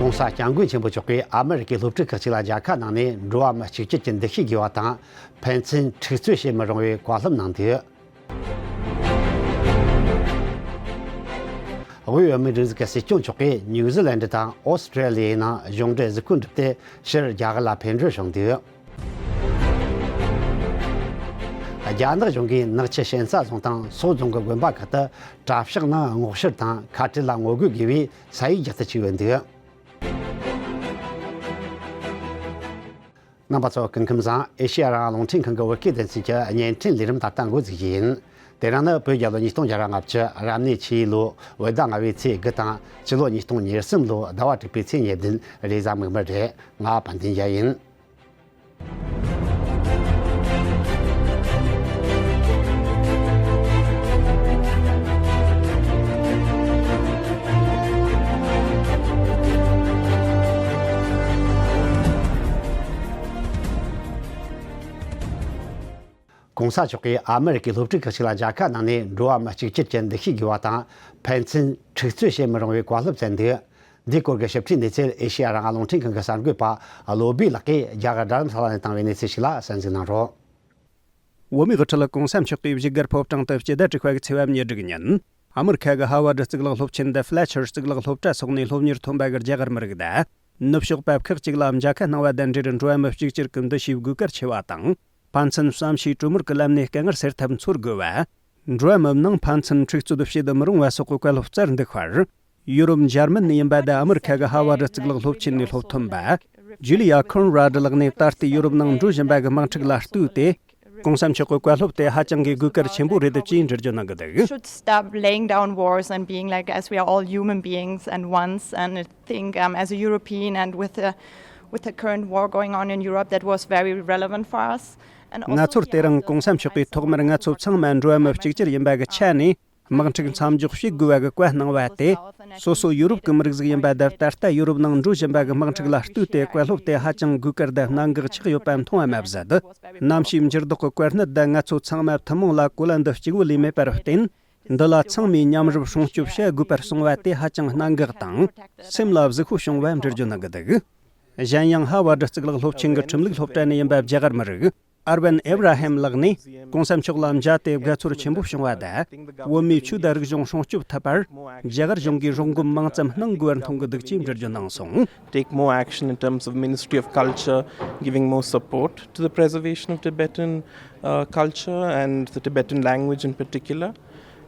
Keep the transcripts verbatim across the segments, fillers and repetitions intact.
༸གོང་ས་༸སྐྱབས་མགོན་ཆེན་པོ་མཆོག་གིས་ཨ་མི་རི་ཀའི་སློབ་ཕྲུག་ཁག་ཅིག་ལ་མཇལ་ཁ་གནང་ནས་འགྲོ་བ་མི་གཅིག་གྱུར་གྱི་འདུ་ཤེས་དགོས་པ་དང་། ཕན་ཚུན་འཁྲུག་རྩོད་བྱེད་མི་རུང་བའི་བཀའ་སློབ་གནང་འདུག་དབུས་བོད་མིའི་སྒྲིག་འཛུགས་ཀྱི་སྲིད་སྐྱོང་མཆོག་གིས་ནིའུ་ཛི་ལན་ཌི་དང་ཨོ་སི་ཀྲེ་ལི་ཡའི་ནང་གཞུང་འབྲེལ་གཟིགས་སྐོར་འགྲུབ་སྟེ། ཕྱིར་རྒྱ་གར་ལ་ཕེབས་འབྱོར་བྱུང་འདུག་རྒྱ་ནག་གཞུང་གིས་ནག་ཆུ་ཞན་ས་རྫོང་དང་སོག་རྫོང་གི་དགོན་པ་ཁག་ཏུ་གྲྭ་ཤག་ནང་སྔོག་བཤེར་དང་ཁ་བྲལ་ལ་ངོ་རྒོལ་དགོས་པའི་ས་ཡིག་རྒྱག་ཏུ་བཅུག་ཡོད་འདུག་རྣམ་པ་ཚོ་སྐུ་ཁམས་བཟང་། ཨེ་ཤེ་ཡ་རང་དབང་རླུང་འཕྲིན་ཁང་གི་བོད་སྐད་སྡེ་ཚན་གྱི་བརྙན་འཕྲིན་ལས་རིམ་ད་ལྟ་འགོ་འཛུགས་རྒྱུ་ཡིན། དེ་རིང་ནི་བོད་རྒྱལ་ལོ་ཉིས་སྟོང་བརྒྱ་ར་ལྔ་བཅུ་རབ་གནས་ཆུ་ཡོས་ལོའི་བོད་ཟླ་ལྔ་པའི་ཚེས་དགུ་དང་། སྤྱི་ལོ་ཉིས་སྟོང་ཉེར་གསུམ་ལོའི་ཟླ་བ་དྲུག་པའི་ཚེས་ཉེར་བདུན་རེས་གཟའ་མིག་དམར་རེད། ང་དཔལ་ལྡན་རྒྱལ་ཡིན། ༸གོང་ས་མཆོག་གིས་ཨ་མི་རི་ཀའི་སློབ་ཕྲུག་ཁག་ཅིག་ལ་མཇལ་ཁ་གནང་ནས་འགྲོ་བ་མི་གཅིག་གྱུར་གྱི་འདུ་ཤེས་དགོས་པ་དང་། ཕན་ཚུན་འཁྲུག་རྩོད་བྱེད་མི་རུང་བའི་བཀའ་སློབ་སྩལ་འདུག་འདིའི་སྐོར་གྱི་ཞིབ་ཕྲའི་གནས་ཚུལ་ཨེ་ཤེ་ཡ་རང་དབང་རླུང་འཕྲིན་ཁང་གི་གསར་འགོད་པ་བློ་བྷེ་ལགས་ཀྱིས་རྒྱ་གར་རྡ་རམ་ས་ལ་ནས་བཏང་བའི་གནས་ཚུལ་ཞིག་ལ་གསན་གཟིགས་གནང་རོགས། བོད་མིའི་དབུ་ཁྲིད་༸གོང་ས་མཆོག་གིས་བཞུགས་སྒར་ཕོ་བྲང་དུ་སྤྱི་ཟླ་དྲུག་པ་གི་ཚེས་པ་ཉེར་དྲུག་ཉིན། ཨ་མི་རི་ཁ་གི་ཧ་ཝར་ཌི་གཙུག་ལག་སློབ་ཆེན་དང་ཕི་ལེ་ཆར་གཙུག་ལག་སློབ་གྲྭ་སོགས་ནས་སློབ་གཉེར་ཐོན་པ་གི་རྒྱ་གར་མི་རིགས་དང་། ནུབ་ཕྱོགས་པ་ཁག་ཅིག་ལ་མཇལ་ཁ་གནང་བ་དང་འབྲེལ། འགྲོ་བ་མི་གཅིག་གྱུར་གྱི་འདུ་ཤེས་དགོས་གལ་ཆེ་བ་དང་། ཕན་ཚུན་བསམ་ཤེས་གྲོས་མོལ་གྱི་ལམ་ནས་དཀའ་ངལ་སེལ་ཐབས་འཚོལ་དགོས་པ། འགྲོ་བ་མིའི་ནང་ཕན་ཚུན་འཁྲུག་རྩོད་བྱེད་མི་རུང་བ་སོགས་ཀྱི་བཀའ་སློབ་སྩལ་འདུག་པར། ཡུ་རོབ་འཇར་མན་ནས་ཡིན་པ་དང་ཨ་མི་རི་ཁ་གི་ཧ་ཝར་ཌི་གཙུག་ལག་སློབ་ཆེན་ནས་སློབ་ཐོན་པ་ཇུ་ལི་ཡ་ཁོན་རཱ་ཌི་ལགས་ནས། ད་ལྟའི་ཡུ་རོབ་ནང་འགྲོ་བཞིན་པ་གི་དམག་འཁྲུག་ལ་ལྟོས་ཏེ། ༸གོང་ས་མཆོག་གི་བཀའ་སློབ་དེ་ཧ་ཅང་གི་དགོས་གལ་ཆེན་པོ་རེད་ཅེས་འགྲེལ་བརྗོད་གནང་གི་འདུག Should stop laying down wars and being like, as we are all human beings and once, and I think, um, as a European and with the, with the current war going on in Europe, that was very relevant for us. And also, ང་ཚོར་དེ་རིང་༸གོང་ས་མཆོག་གིས་ཐོག་མར་ང་ཚོ་ཚང་མ་འགྲོ་བ་མི་གཅིག་གྱུར་ཡིན་པ་གི་ཆ་ནས། དམག་འཁྲུག་མཚམས་འཇོག་བྱེད་དགོས་པ་གི་བཀའ་གནང་བ་དེ། སོ་སོ་ཡུ་རོབ་ཀྱི་མི་རིགས་ཟིག་ཡིན་པ་དང་། ད་ལྟ་ཡུ་རོབ་ནང་འགྲོ་བཞིན་པ་གི་དམག་འཁྲུག་ལ་ལྟོས་ཏེ། བཀའ་སློབ་དེ་ཧ་ཅང་དགོས་གལ་དང་གནད་འགག་ཆགས་ཡོད་པ་མཐོང་བ་མ་ཟད། གནམ་གཤིས་འགྱུར་ལྡོག་གི་གལ་གནད་དེ་ང་ཚོ་ཚང་མ་ཐུན་མོང་ལ་གོ་ལ་འདི་གཅིག་པུ་ལས་མེད་པར་བརྟེན། འདི་ལ་ཚང་མས་མཉམ་རུབ་སྲུང་སྐྱོབ་བྱ་དགོས་པར་གསུངས་པ་དེ་ཧ་ཅང་གནད་འགག་དང་། སེམས་ལ་གཟིགས་པོ་བྱུང་བ་འགྲེལ་བརྗོད་གནང་གི་འདུག་གཞན་ཡང་། ཧ་ཝར་ཌི་གཙུག་ལག་སློབ་ཆེན་གྱི་ཁྲིམས་ལུགས་སློབ་གྲྭ་ནས་ཡིན་པ་རྒྱ་གར་མི་རིགས། ཨར་ཝན་ཨེབ་ར་ཧེམ་ལགས་ནས། ༸གོང་ས་མཆོག་ལ་མཇལ་ཏེ་དགའ་ཚོར་ཆེན་པོ་བྱུང་བ་དང་། བོད་མིའི་ཆོས་དང་རིག་གཞུང་སྲུང་སྐྱོབ་ཐུབ་པར། རྒྱ་གར་གཞུང་གིས་རོགས་འགམ་མང་ཙམ་གནང་དགོས་པར་མཐོང་གི་འདུག་ཅེས་འགྲེལ་བརྗོད་གནང་སོང་། Take more action in terms of Ministry of Culture giving more support to the preservation of Tibetan, uh, culture and the Tibetan language in particular.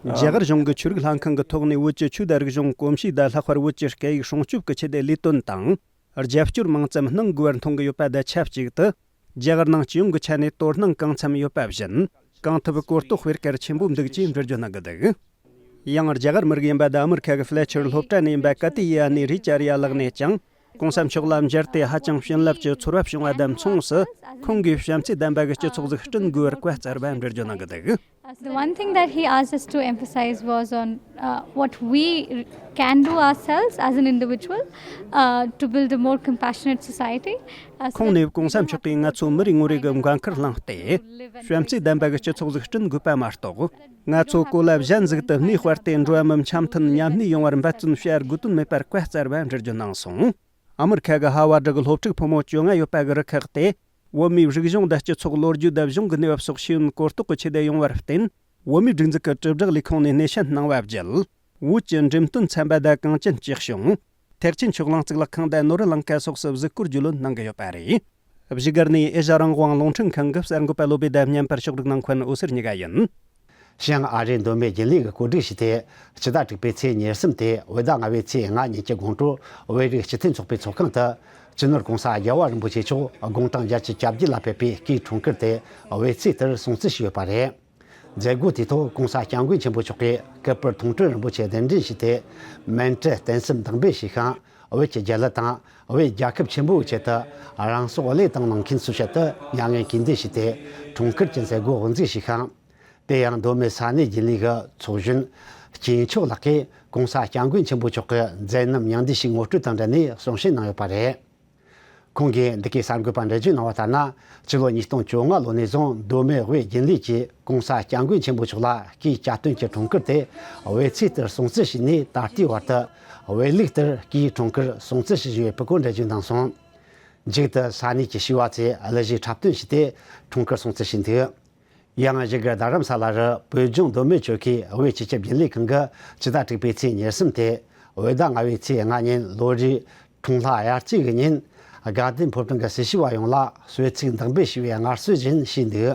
རྒྱ་གར་གཞུང་གིས་ཆོས་རིག་ལྷན་ཁང་གི་ཐོག་ནས་བོད་ཀྱི་ཆོས་དང་རིག་གཞུང་གོམས་གཤིས་དང་། ལྷག་པར་བོད་ཀྱི་སྐད་ཡིག་སྲུང་སྐྱོབ་ཀྱི་ཆེད་དུ་ལས་དོན་དང་། རྒྱབ་སྐྱོར་མང་ཙམ་གནང་དགོས་པར་མཐོང་གི་ཡོད་པ་དང་ཆབས་ཅིག་ཏུ། རྒྱ་གར་ནང་སྤྱི་ཡོངས་ཀྱི་ཆ་ནས་དོ་སྣང་གང་འཚམ་ཡོད་པ་བཞིན། གང་ཐུབ་གོ་རྟོགས་སྤེལ་གལ་ཆེན་པོ་འདུག་ཅེས་འགྲེལ་བརྗོད་གནང་གི་འདུག་ཡང་རྒྱ་གར་མི་རིགས་ཡིན་པ་དང་ཨ་མི་རི་ཁ་གི་ཕི་ལེ་ཆར་སློབ་གྲྭ་ནས་ཡིན་པ་ཀ་ཏི་ཡ་ནི་རི་ཅ་རི་ཡ་ལགས་ནས་ཀྱང་། ༸གོང་ས་མཆོག་ལ་མཇལ་ཏེ་ཧ་ཅང་བྱིན་རླབས་ཀྱི་ཚོར་བ་བྱུང་བ་དང་མཚུངས་སུ། ཁོང་གིས་བྱམས་བརྩེ་ལྡན་པ་གི་སྤྱི་ཚོགས་ཟིག་བསྐྲུན་དགོས་པར་བཀའ་སྩལ་བ་འགྲེལ་བརྗོད་གནང་གི་འདུག The one thing that he asked us to emphasize was on, uh, what we can do ourselves as an individual, uh, to build a more compassionate society. Uh, so ཁོང་ནས་༸གོང་ས་མཆོག་གིས་ང་ཚོ་མི་རེ་ངོ་རེ་གི་འགན་ཁུར་བླངས་ཏེ། བྱམས་བརྩེ་ལྡན་པ་གི་སྤྱི་ཚོགས་ཟིག་བསྐྲུན་དགོས་པ་མ་གཏོགས། ང་ཚོ་གོ་ལ་གཞན་ཟིག་ཏུ་གནས་སྤར་ཏེ། འགྲོ་བ་མི་འཆམ་མཐུན་མཉམ་གནས་ཡོང་བར་འབད་བརྩོན་བྱ་དགོས་དོན་མེད་པར་བཀའ་སྩལ་བ་འགྲེལ་བརྗོད་གནང་སོང་། ཨ་མི་རི་ཁ་གི་ཧ་ཝར་ཌི་གི་སློབ་ཕྲུག་ཕོ་མོ་བཅོ་ལྔ་ཡོད་པ་གི་རུ་ཁག་དེ། བོད་མིའི་རིག་གཞུང་དང་སྤྱི་ཚོགས་ལོ་རྒྱུས་དང་གཞུང་གི་གནས་བབ་སོགས་ཤེས་ཡོན་གོ་རྟོགས་ཀྱི་ཆེད་དུ་ཡོང་བར་བརྟེན། བོད་མིའི་སྒྲིག་འཛུགས་ཀྱི་དྲིལ་བསྒྲགས་ལས་ཁུངས་ནས་སྣེ་ཤན་གནང་བ་བརྒྱུད། བོད་ཀྱི་འགྲེམས་སྟོན་ཚན་པ་དང་གངས་ཅན་སྐྱིད་གཤོངས། ཐེག་ཆེན་ཆོས་གླིང་གཙུག་ལག་ཁང་དང་ནོར་བུ་ལང་ཀ་སོགས་སུ་གཟིགས་སྐོར་རྒྱུས་ལོན་གནང་གི་ཡོད་པ་རེད། བཞུགས་སྒར་ནས་ཨེ་ཤ་རང་དབང་རླུང་འཕྲིན་ཁང་གི་གསར་འགོད་པ་བློ་བྷེ་དང་བརྙན་པར་ཕྱོགས་སྒྲིག་གནང་མཁན་འོད་ཟེར་གཉིས་ཀ་ཡིན། ཞིང་ཨ་རིའི་མདོ་སྨད་རྒྱུན་ལས་ཀྱིས་གོ་སྒྲིག་བྱས་ཏེ། སྤྱི་ཟླ་དྲུག་པའི་ཚེས་ཉེར་གསུམ་སྟེ། བོད་ཟླ་ལྔ་པའི་ཚེས་ལྔ་ཉིན་གྱི་དགོང་དྲོ། བོད་རིགས་སྤྱི་མཐུན་ཚོགས་པའི་ཚོགས་ཁང་དུ། སྤྱི་ནོར་༸གོང་ས་༸རྒྱལ་བ་རིན་པོ་ཆེ་མཆོག་དགུང་གྲངས་བརྒྱད་ཅུ་གྱ་བརྒྱད་ལ་ཕེབས་པའི་སྐུའི་འཁྲུངས་སྐར་དེ་བོད་ཚེས་དེར་སྲུང་བརྩི་བྱས་ཡོད་པ་རེད། མཛད་སྒོ་དེའི་ཐོག་༸གོང་ས་༸སྐྱབས་མགོན་ཆེན་པོ་མཆོག་གིས་སྐུ་པར་མཐོང་གྲོལ་རིན་པོ་ཆེ་གདན་འདྲེན་བྱས་ཏེ། མཎྜལ་རྟེན་གསུམ་བདག་འབུལ་བྱས་ཤིང་། བོད་ཀྱི་རྒྱལ་གླུ་དང་བོད་རྒྱལ་ཁབ་ཆེན་པོའི་ཆེད་དུ་རང་སྲོག་བློས་བཏང་གནང་མཁན་ཚོའི་ཆེད་དུ་མྱ་ངན་གུས་འདུད་བྱས་ཏེ། འཁྲུངས་སྐར་གྱི་མཛད་སྒོ་དབུ་འཛུགས་བྱས་ཤིང་། དེ་ཡང་མདོ་སྨད་ས་གནས་རྒྱུན་ལས་ཀྱི་ཚོགས་གཞོན་སྐྱེས་མཆོག་ལགས་ཀྱིས་༸གོང་ས་༸སྐྱབས་མགོན་ཆེན་པོ་མཆོག་གི་མཛད་རྣམ་མྱང་འདས་ཤིག་ངོ་སྤྲོད་དང་འབྲེལ་ནས་གསུང་བཤད་གནང་ཡོད་པ་རེད། ཁོང་གིས་འདི་གའི་གསར་འགོད་པར་འགྲེལ་བརྗོད་གནང་བ་ལྟར་ན། ཕྱི་ལོ་ཉིས་སྟོང་བཅོ་ལྔ་ལོ་ནས་བཟུང་མདོ་སྨད་དབུས་རྒྱུན་ལས་ཀྱིས་༸གོང་ས་༸སྐྱབས་མགོན་ཆེན་པོ་མཆོག་ལ་སྐུའི་གྱ་སྟོན་གྱི་འཁྲུངས་སྐར་དེ་དབུས་ཚིག་ལྟར་སྲུང་བརྩི་བྱས་ནས། ད་ལྟའི་བར་དུ་དབུས་ལུགས་ལྟར་སྐུའི་འཁྲུངས་སྐར་སྲུང་བརྩི་ཞུ་བཞིན་ཡོད་པའི་སྐོར་འགྲེལ་བརྗོད་གནང་སོང་། མཇུག་ཏུ་ས་གནས་ཀྱི་བྱིས་པ་ཚོས་གླུ་གཞས་འཁྲབ་སྟོན་བྱས་ཏེ་འཁྲུངས་སྐར་སྲུང་བརྩི་བྱས་འདུག། ཡང་བཞུགས་སྒར་རྡ་རམ་ས་ལ་རུ་བོད་ལྗོངས་མདོ་སྨད་ཆོལ་ཁའི་དབུས་སྤྱི་ཁྱབ་རྒྱུན་ལས་ཁང་གིས་ཕྱི་ཟླ་དྲུག་པའི་ཚེས་ཉེར་གསུམ་སྟེ་བོད་ཟླ་ལྔ་པའི་ཚེས་ལྔ་ཉིན་ལོ་རེའི་འཁྲུངས་ལྷ་དབྱར་སྐྱེས་ཀྱི་ཉིན། དགའ་ལྡན་ཕོ་བྲང་གི་སྲི་ཞུ་བ་ཡོངས་ལ་གསོལ་ཚིགས་འདེགས་འབུལ་ཞུ་བའི་སྔར་སྲོལ་བཞིན་ཞུས་འདུག།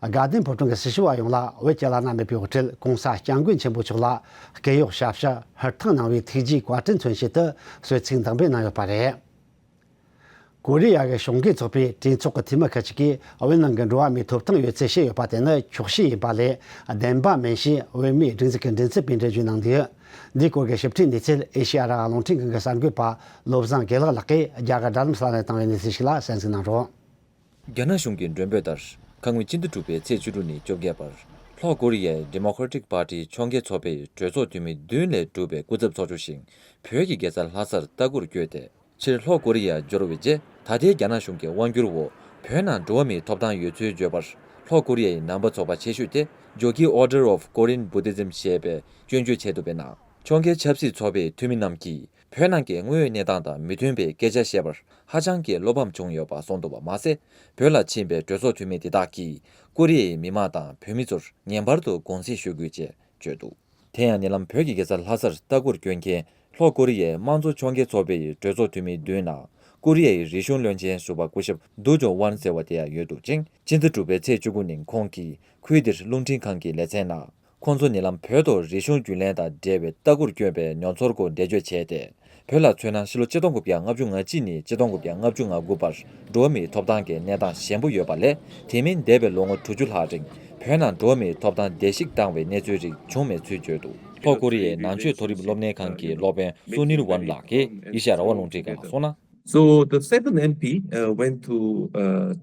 དགའ་ལྡན་ཕོ་བྲང་གི་སྲི་ཞུ་བ་ཡོངས་ལ་བོད་ཀྱི་བླ་ན་མེད་པའི་དབུ་ཁྲིད་༸གོང་ས་༸སྐྱབས་མགོན་ཆེན་པོ་མཆོག་ལ་སྐུ་གཡོག་ཞབས་ཕྱི་ཧུར་ཐག་གནང་བའི་ཐུགས་རྗེའི་བཀའ་དྲིན་མཚོན་ཆེད་དུ་གསོལ་ཚིགས་འདེགས་འབུལ་གནང་ཡོད་པ་རེད། ཀོ་རི་ཡ་གི་གཞུང་གིས་ཚོགས་པའི་གྲོས་ཚོགས་ཀྱི་འཐུས་མི་ཁག་ཅིག་གིས་བོད་ནང་གི་འགྲོ་བ་མིའི་ཐོབ་ཐང་ཡོད་ཚུལ་བཤད་ཡོད་པ་དེ་ནི་འཁྱོག་བཤད་ཡིན་པ་ལས་བདེན་པ་མིན་ཞེས་བོད་མིའི་སྒྲིག་འཛུགས་ཀྱི་མགྲིན་ཚབ་པས་འགྲེལ་བརྗོད་གནང་འདུག། འདིའི་སྐོར་གྱི་ཞིབ་ཕྲའི་གནས་ཚུལ་ཨེ་ཤེ་ཡ་རང་དབང་རླུང་འཕྲིན་ཁང་གི་གསར་འགོད་པ་བློ་བཟང་དགེ་ལེགས་ལགས་ཀྱིས་རྒྱ་གར་རྡ་རམ་ས་ལ་ནས་བཏང་བའི་གནས་ཚུལ་ཞིག་ལ་གསན་གཟིགས་གནང་རོགས། རྒྱ་ནག་གཞུང་གི་མགྲོན་འབོད་ལྟར། ཁ་སྔོན་སྤྱི་ཟླ་དྲུག་པའི་ཚེས་བཅུ་དྲུག་ཉིན་བཅོ་བརྒྱད་པར། ལྷོ་ཀོ་རི་ཡའི་ཌི་མོ་ཀ་ར་ཊིག་པར་ཊི་ཕྱོགས་འགལ་ཚོགས་པའི་གྲོས་ཚོགས་འཐུས་མི་བདུན་ལས་གྲུབ་པའི་སྐུ་ཚབ་ཚོགས་ཆུང་ཞིག་བོད་ཀྱི་རྒྱལ་ས་ལྷ་སར་ལྟ་སྐོར་བསྐྱོད་དེ། ཕྱིར་ལྷོ་ཀོ་རི་ཡར་འབྱོར་བའི་རྗེས། ད་ལྟའི་རྒྱ་ནག་གཞུང་གི་དབང་སྒྱུར་འོག་བོད་ནང་འགྲོ་བ་མིའི་ཐོབ་ཐང་ཡོད་ཚུལ་བརྗོད་པར། ལྷོ་ཀོ་རི་ཡའི་ནང་པ་ཚོགས་པ་ཆེ་ཤོས་ཏེ། ཇོ་ཀི་Order of Korean Buddhism ཞེས་པས་སྐྱོན་བརྗོད་བྱས་འདུག་པའི་ནང་། ཕྱོགས་འགལ་ཆབ་སྲིད་ཚོགས་པའི་འཐུས་མི་རྣམས་ཀྱིས། བོད་ནང་གི་དངོས་ཡོད་གནས་སྟངས་དང་མི་མཐུན་པའི་སྐད་ཆ་བཤད་པར་ཧ་ཅང་གི་བློ་ཕམ་བྱུང་ཡོད་པ་གསུངས་འདུག་པ་མ་ཟད། བོད་ལ་ཕྱིན་པའི་གྲོས་ཚོགས་འཐུས་མི་དེ་དག་གིས་ཀོ་རི་ཡའི་མི་མང་དང་བོད་མི་ཚོར་ངེས་པར་དུ་དགོངས་སེལ་ཞུ་དགོས་ཅེས་བརྗོད་འདུག། དེ་ཡང་ཉེ་ལམ་བོད་ཀྱི་རྒྱལ་ས་ལྷ་སར་ལྟ་སྐོར་བསྐྱོད་མཁན་ལྷོ་ཀོ་རི་ཡའི་དམངས་གཙོ་ཕྱོགས་འགལ་ཚོགས་པའི་གྲོས་ཚོགས་འཐུས་མི་བདུན་ནང་ཀོ་རི་ཡའི་རིག་གཞུང་བློན་ཆེན་ཟུར་པ་སྐུ་ཞབས་དུ་ཇོ་ཝན་ཟེར་བ་དེ་ཡང་ཡོད་འདུག་ཅིང་། སྤྱི་ཟླ་དྲུག་པའི་ཚེས་བཅུ་དགུ་ཉིན་ཁོང་གིས་ཁུལ་དེར་རླུང་འཕྲིན་ཁང་གི་ལེ་ཚན་ནང་། ཁོང་ཚོ་ཉེ་ལམ་བོད་དུ་རིག་གཞུང་རྒྱུན་ལེན་དང་འབྲེལ་བའི་ལྟ་སྐོར་བསྐྱོད་པའི་མྱོང་ཚོར་སྐོར་འགྲེལ་བརྗོད་བྱས་ཏེ། བོད་ལ་མཚོན་ན་ཕྱི་ལོ་ཆིག་སྟོང་དགུ་བརྒྱ་ལྔ་བཅུ་ང་གཅིག་ནས་ཆིག་སྟོང་དགུ་བརྒྱ་ལྔ་བཅུ་ང་དགུ་བར་འགྲོ་བ་མིའི་ཐོབ་ཐང་གི་གནས་སྟངས་ཞན་པོ་ཡོད་པ་ལས། དེ་མིན་འདས་པའི་ལོ་ངོ་དྲུག་ཅུ་ལྷག་རིང་བོད་ནང་འགྲོ་བ་མིའི་ཐོབ་ཐང་བརྡལ་བཤིག་བཏང་བའི་གནས་ཚུལ་རིགས་བྱུང་མེད་ཚུལ་བརྗོད་འདུག། ལྷོ་ཀོ་རི་ཡའི་ནང་ཆོས་མཐོ་རིམ་སློབ་གཉེར་ཁང་གི་སློབ་དཔོན་སུ་ནིལ་ཝན་ལགས་ཀྱིས་ཨེ་ཤ་ཡ་རང་དབང་རླུང་འཕྲིན་ཁང་ལ་གསུངས་ན། So the seven M P, uh, went to, uh,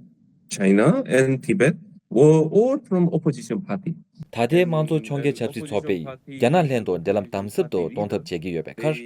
China and Tibet were all from opposition party. ད་ལྟའི་དམངས་གཙོ་ཕྱོགས་འགལ་ཆབ་སྲིད་ཚོགས་པས་རྒྱ་ནག་ལྷན་དུ་འབྲེལ་ལམ་དམ་ཟབ་ཏུ་གཏོང་ཐབས་བྱེད་ཀྱི་ཡོད་པའི་ཁར།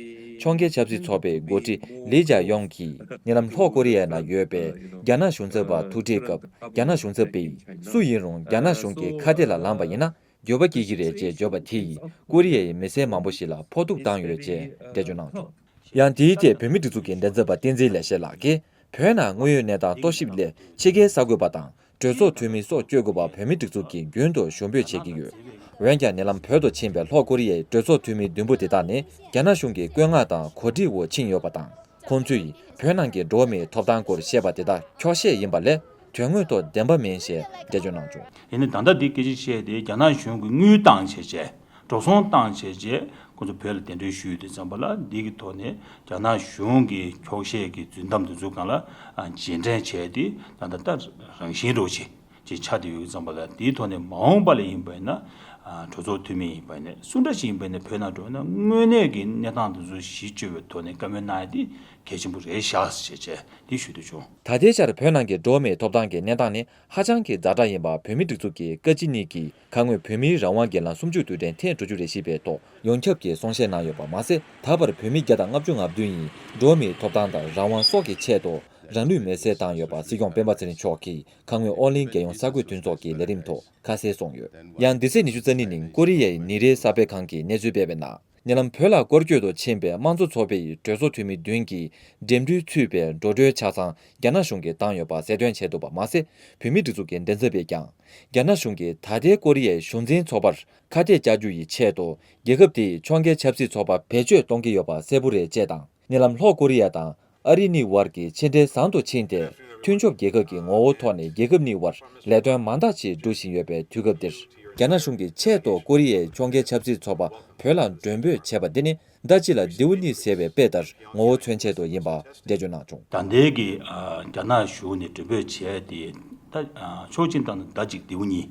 ཕྱོགས་འགལ་ཆབ་སྲིད་ཚོགས་པའི་འགོ་ཁྲིད་ལི་ཇཱ་ཡོང་གིས་ཉེ་ལམ་ལྷོ་ཀོ་རི་ཡའི་ནང་ཡོད་པའི་རྒྱ་ནག་གཞུང་ཚབ་པ་ཐུག་འཕྲད་སྐབས། རྒྱ་ནག་གཞུང་ཚབ་པས་སུ་ཡིན་རུང་རྒྱ་ནག་གཞུང་གི་ཁ་གཏད་ལ་ལངས་པ་ཡིན་ན། འགྱོད་པ་སྐྱེ་གི་རེད་ཅེས་བརྗོད་པ་དེ་ཡིས་ཀོ་རི་ཡའི་མི་སེར་མང་པོ་ཞིག་ལ་ཕོག་ཐུག་བཏང་ཡོད་ཅེས་འགྲེལ་བརྗོད་གནང་འདུག། ཡང་དེའི་ཐད་བོད་མིའི་སྒྲིག་འཛུགས་ཀྱི་མགྲིན་ཚབ་པ་བསྟན་འཛིན་ལེགས་བཤད་ལགས་ཀྱིས། བོད་ནང་དངོས་ཡོད་གནས་སྟངས་རྟོག་ཞིབ་སླད་ཕྱི་རྒྱལ་གསར་འགོད་པ་དང་གྲོས་ཚོགས་འཐུས་མི་སོགས་བསྐྱོད་དགོས་པ་བོད་མིའི་སྒྲིག་འཛུགས་ཀྱིས་རྒྱུན་དུ་ཞུ་འབོད་བྱེད་ཀྱི་ཡོད། འོན་ཀྱང་ཉེ་ལམ་བོད་དུ་ཕྱིན་པའི་ལྷོ་ཀོ་རི་ཡའི་གྲོས་ཚོགས་འཐུས་མི་བདུན་པོ་དེ་དག་ནི་རྒྱ་ནག་གཞུང་གི་བཀོད་མངགས་དང་གོ་སྒྲིག་འོག་ཕྱིན་ཡོད་པ་དང་། ཁོང་ཚོས་བོད་ནང་གི་འགྲོ་བ་མིའི་ཐོབ་ཐང་སྐོར་བཤད་པ་དེ་དག་འཁྱོག་བཤད་ཡིན་པ་ལས་དོན་དངོས་ཐོག་བདེན་པ་མིན་ཞེས་འགྲེལ་བརྗོད་གནང་བྱུང་། ཡིན་ནའི་ད་ལྟ་འདི་སྐད་ཆ་བཤད་དེ་རྒྱ་ནག་གཞུང་གིས་དངུལ་བཏང་བྱས་རྗེས་འགྲོ་སོང་བཏང་བྱས་རྗེས་ཁོང་ཚོ་བོད་ལ་གདན་འདྲེན་ཞུས་དུས་ཙམ་པ་ལ་འདི་གི་ཐོག་ནས་རྒྱ་ནག་གཞུང་གི་འཁྱོག་བཤད་ཀྱི་རྫུན་གཏམ་འདི་ཚོ་སྒང་ལ་རྗེས་དྲན་བྱས་ཏེ་ད་ལྟ་ད་རང་བཞིན་འདྲ་བོ་ཅིག་ཅིག་ཆགས་བསྡད་ཡོད་ཙམ་པ་ལ། དེའི་ཐོག་ནས་མ་འོངས་པ་ལ་ཡིན་པ་ཡིན་ན་གྲོས་ཚོགས་འཐུས་མི་ཡིན་པ་ཡིན་ན་སུ་འདྲ་ཞིག་ཡིན་པ་ཡིན་ན་བོད་ནང་འགྲོ་ན་དངོས་གནས་ཀྱི་གནས་སྟངས་འདི་ཚོ་གཞི་བཅོལ་བའི་ཐོག་ནས་བཀའ་མོལ་གནང་ཡ་དེ་གལ་ཆེན་པོ་རེད་ཤག་ཟེར་བྱས་དེ་ཞུ་འདོད་བྱུང་། ད་ལྟའི་ཆར་བོད་ནང་གི་འགྲོ་བ་མིའི་ཐོབ་ཐང་གི་གནས་སྟངས་ནི་ཧ་ཅང་གི་ཛ་དྲག་ཡིན་པ་བོད་མིའི་སྒྲིག་འཛུགས་ཀྱི་བཀའ་སྤྱི་གཉིས་ཀྱིས་ཁ་སྔོན་བོད་མིའི་རང་དབང་སྒེར་ལངས་སུམ་ཅུ་དུས་དྲན་ཐེངས་དྲུག་ཅུ་རེ་བཞི་པའི་ཐོག་ཡོངས་ཁྱབ་ཀྱི་གསུང་བཤད་གནང་ཡོད་པ་མ་ཟད། ད་བར་བོད་མི་བརྒྱ་དང་ལྔ་བཅུ་ང་བདུན་ཡིས་འགྲོ་བ་མིའི་ཐོབ་ཐང་དང་རང་དབང་སོགས་ཀྱི་ཆེད་དུ་རང་ལུས་མེར་སྲེག་བཏང་ཡོད་པ་སྲིད་སྐྱོང་སྤེན་པ་ཚེ་རིང་མཆོག་གིས་ཁ་སྔོན་ཨོ་གླིང་རྒྱལ་ཡོངས་གསར་འགོད་མཐུན་ཚོགས་ཀྱི་ལས་རིམ་ཐོག་ཁ་གསལ་གསུངས་ཡོད། ཡང་འདི་ཚེས་ཉི་ཤུ་རྩ་གཉིས་ཉིན་ཀོ་རི་ཡའི་ཉིན་རེའི་གསར་སྤེལ་ཁང་གིས་གནས་ཚུལ་སྤེལ་བའི་ནང་། ཉེ་ལམ་བོད་ལ་སྐོར་སྐྱོད་དུ་ཕྱིན་པའི་དམངས་གཙོ་ཚོགས་པའི་གྲོས་ཚོགས་འཐུས་མི་བདུན་གྱིས་འགྲིམ་འགྲུལ་ཚུད་པའི་འགྲོ་གྲོན་ཆ་ཚང་རྒྱ་ནག་གཞུང་གིས་བཏང་ཡོད་པ་གསལ་སྟོན་བྱས་འདུག་པ་མ་ཟད། བོད་མིའི་སྒྲིག་འཛུགས་ཀྱི་མགྲིན་ཚབ་པས་ཀྱང་། རྒྱ་ནག་གཞུང་གིས་ད་ལྟའི་ཀོ་རི་ཡའི་གཞུང་འཛིན་ཚོགས་པར་ཁ་གཏད་བཅག་རྒྱུ་ཡི་ཆེད་དུ། རྒྱལ་ཁབ་དེའི་ཕྱོགས་འགལ་ཆབ་སྲིད་ཚོགས་པ་བེད་སྤྱོད་གཏོང་གི་ཡོད་པ་གསལ་པོ་རེད་ཅེས་དང་། ཉེ་ལམ་ལྷོ་ཀོ་རི་ཡ་དང་ཨ་རི་གཉིས་དབར་གྱི་ཕྱི་འབྲེལ་བཟང་དུ་ཕྱིན་ཏེ། མཐུན་ཕྱོགས་རྒྱལ་ཁབ་ཀྱི་ངོ་བོ་ཐོག་ནས་རྒྱལ་ཁབ་གཉིས་དབར་ལས་དོན་མང་དག་ཅིག་འགྲོ་བཞིན་ཡོད་པའི་དུས་སྐབས་འདིར། རྒྱ་ནག་གཞུང་གིས་ཆེད་དུ་ཀོ་རི་ཡའི་ཕྱོགས་འགལ་ཆབ་སྲིད་ཚོགས་པ་བོད་ལ་མགྲོན་འབོད་བྱས་པ་འདི་ནི་མདའ་གཅིག་ལ་མདེའུ་གཉིས་ཟེར་བའི་དཔེ་ལྟར་ངོ་བོ་མཚོན་ཆེད་དུ་ཡིན་པ་འགྲེལ་བརྗོད་གནང་བྱུང་། ད་ལྟའི་གི་ཨ་རྒྱ་ནག་གཞུང་ནས་མགྲོན་འབོད་བྱས་ཏེ་ད་ཨ་ཕྱོགས་གཅིག་ནས་བཏང་ན་མདའ་གཅིག་མདེའུ་གཉིས་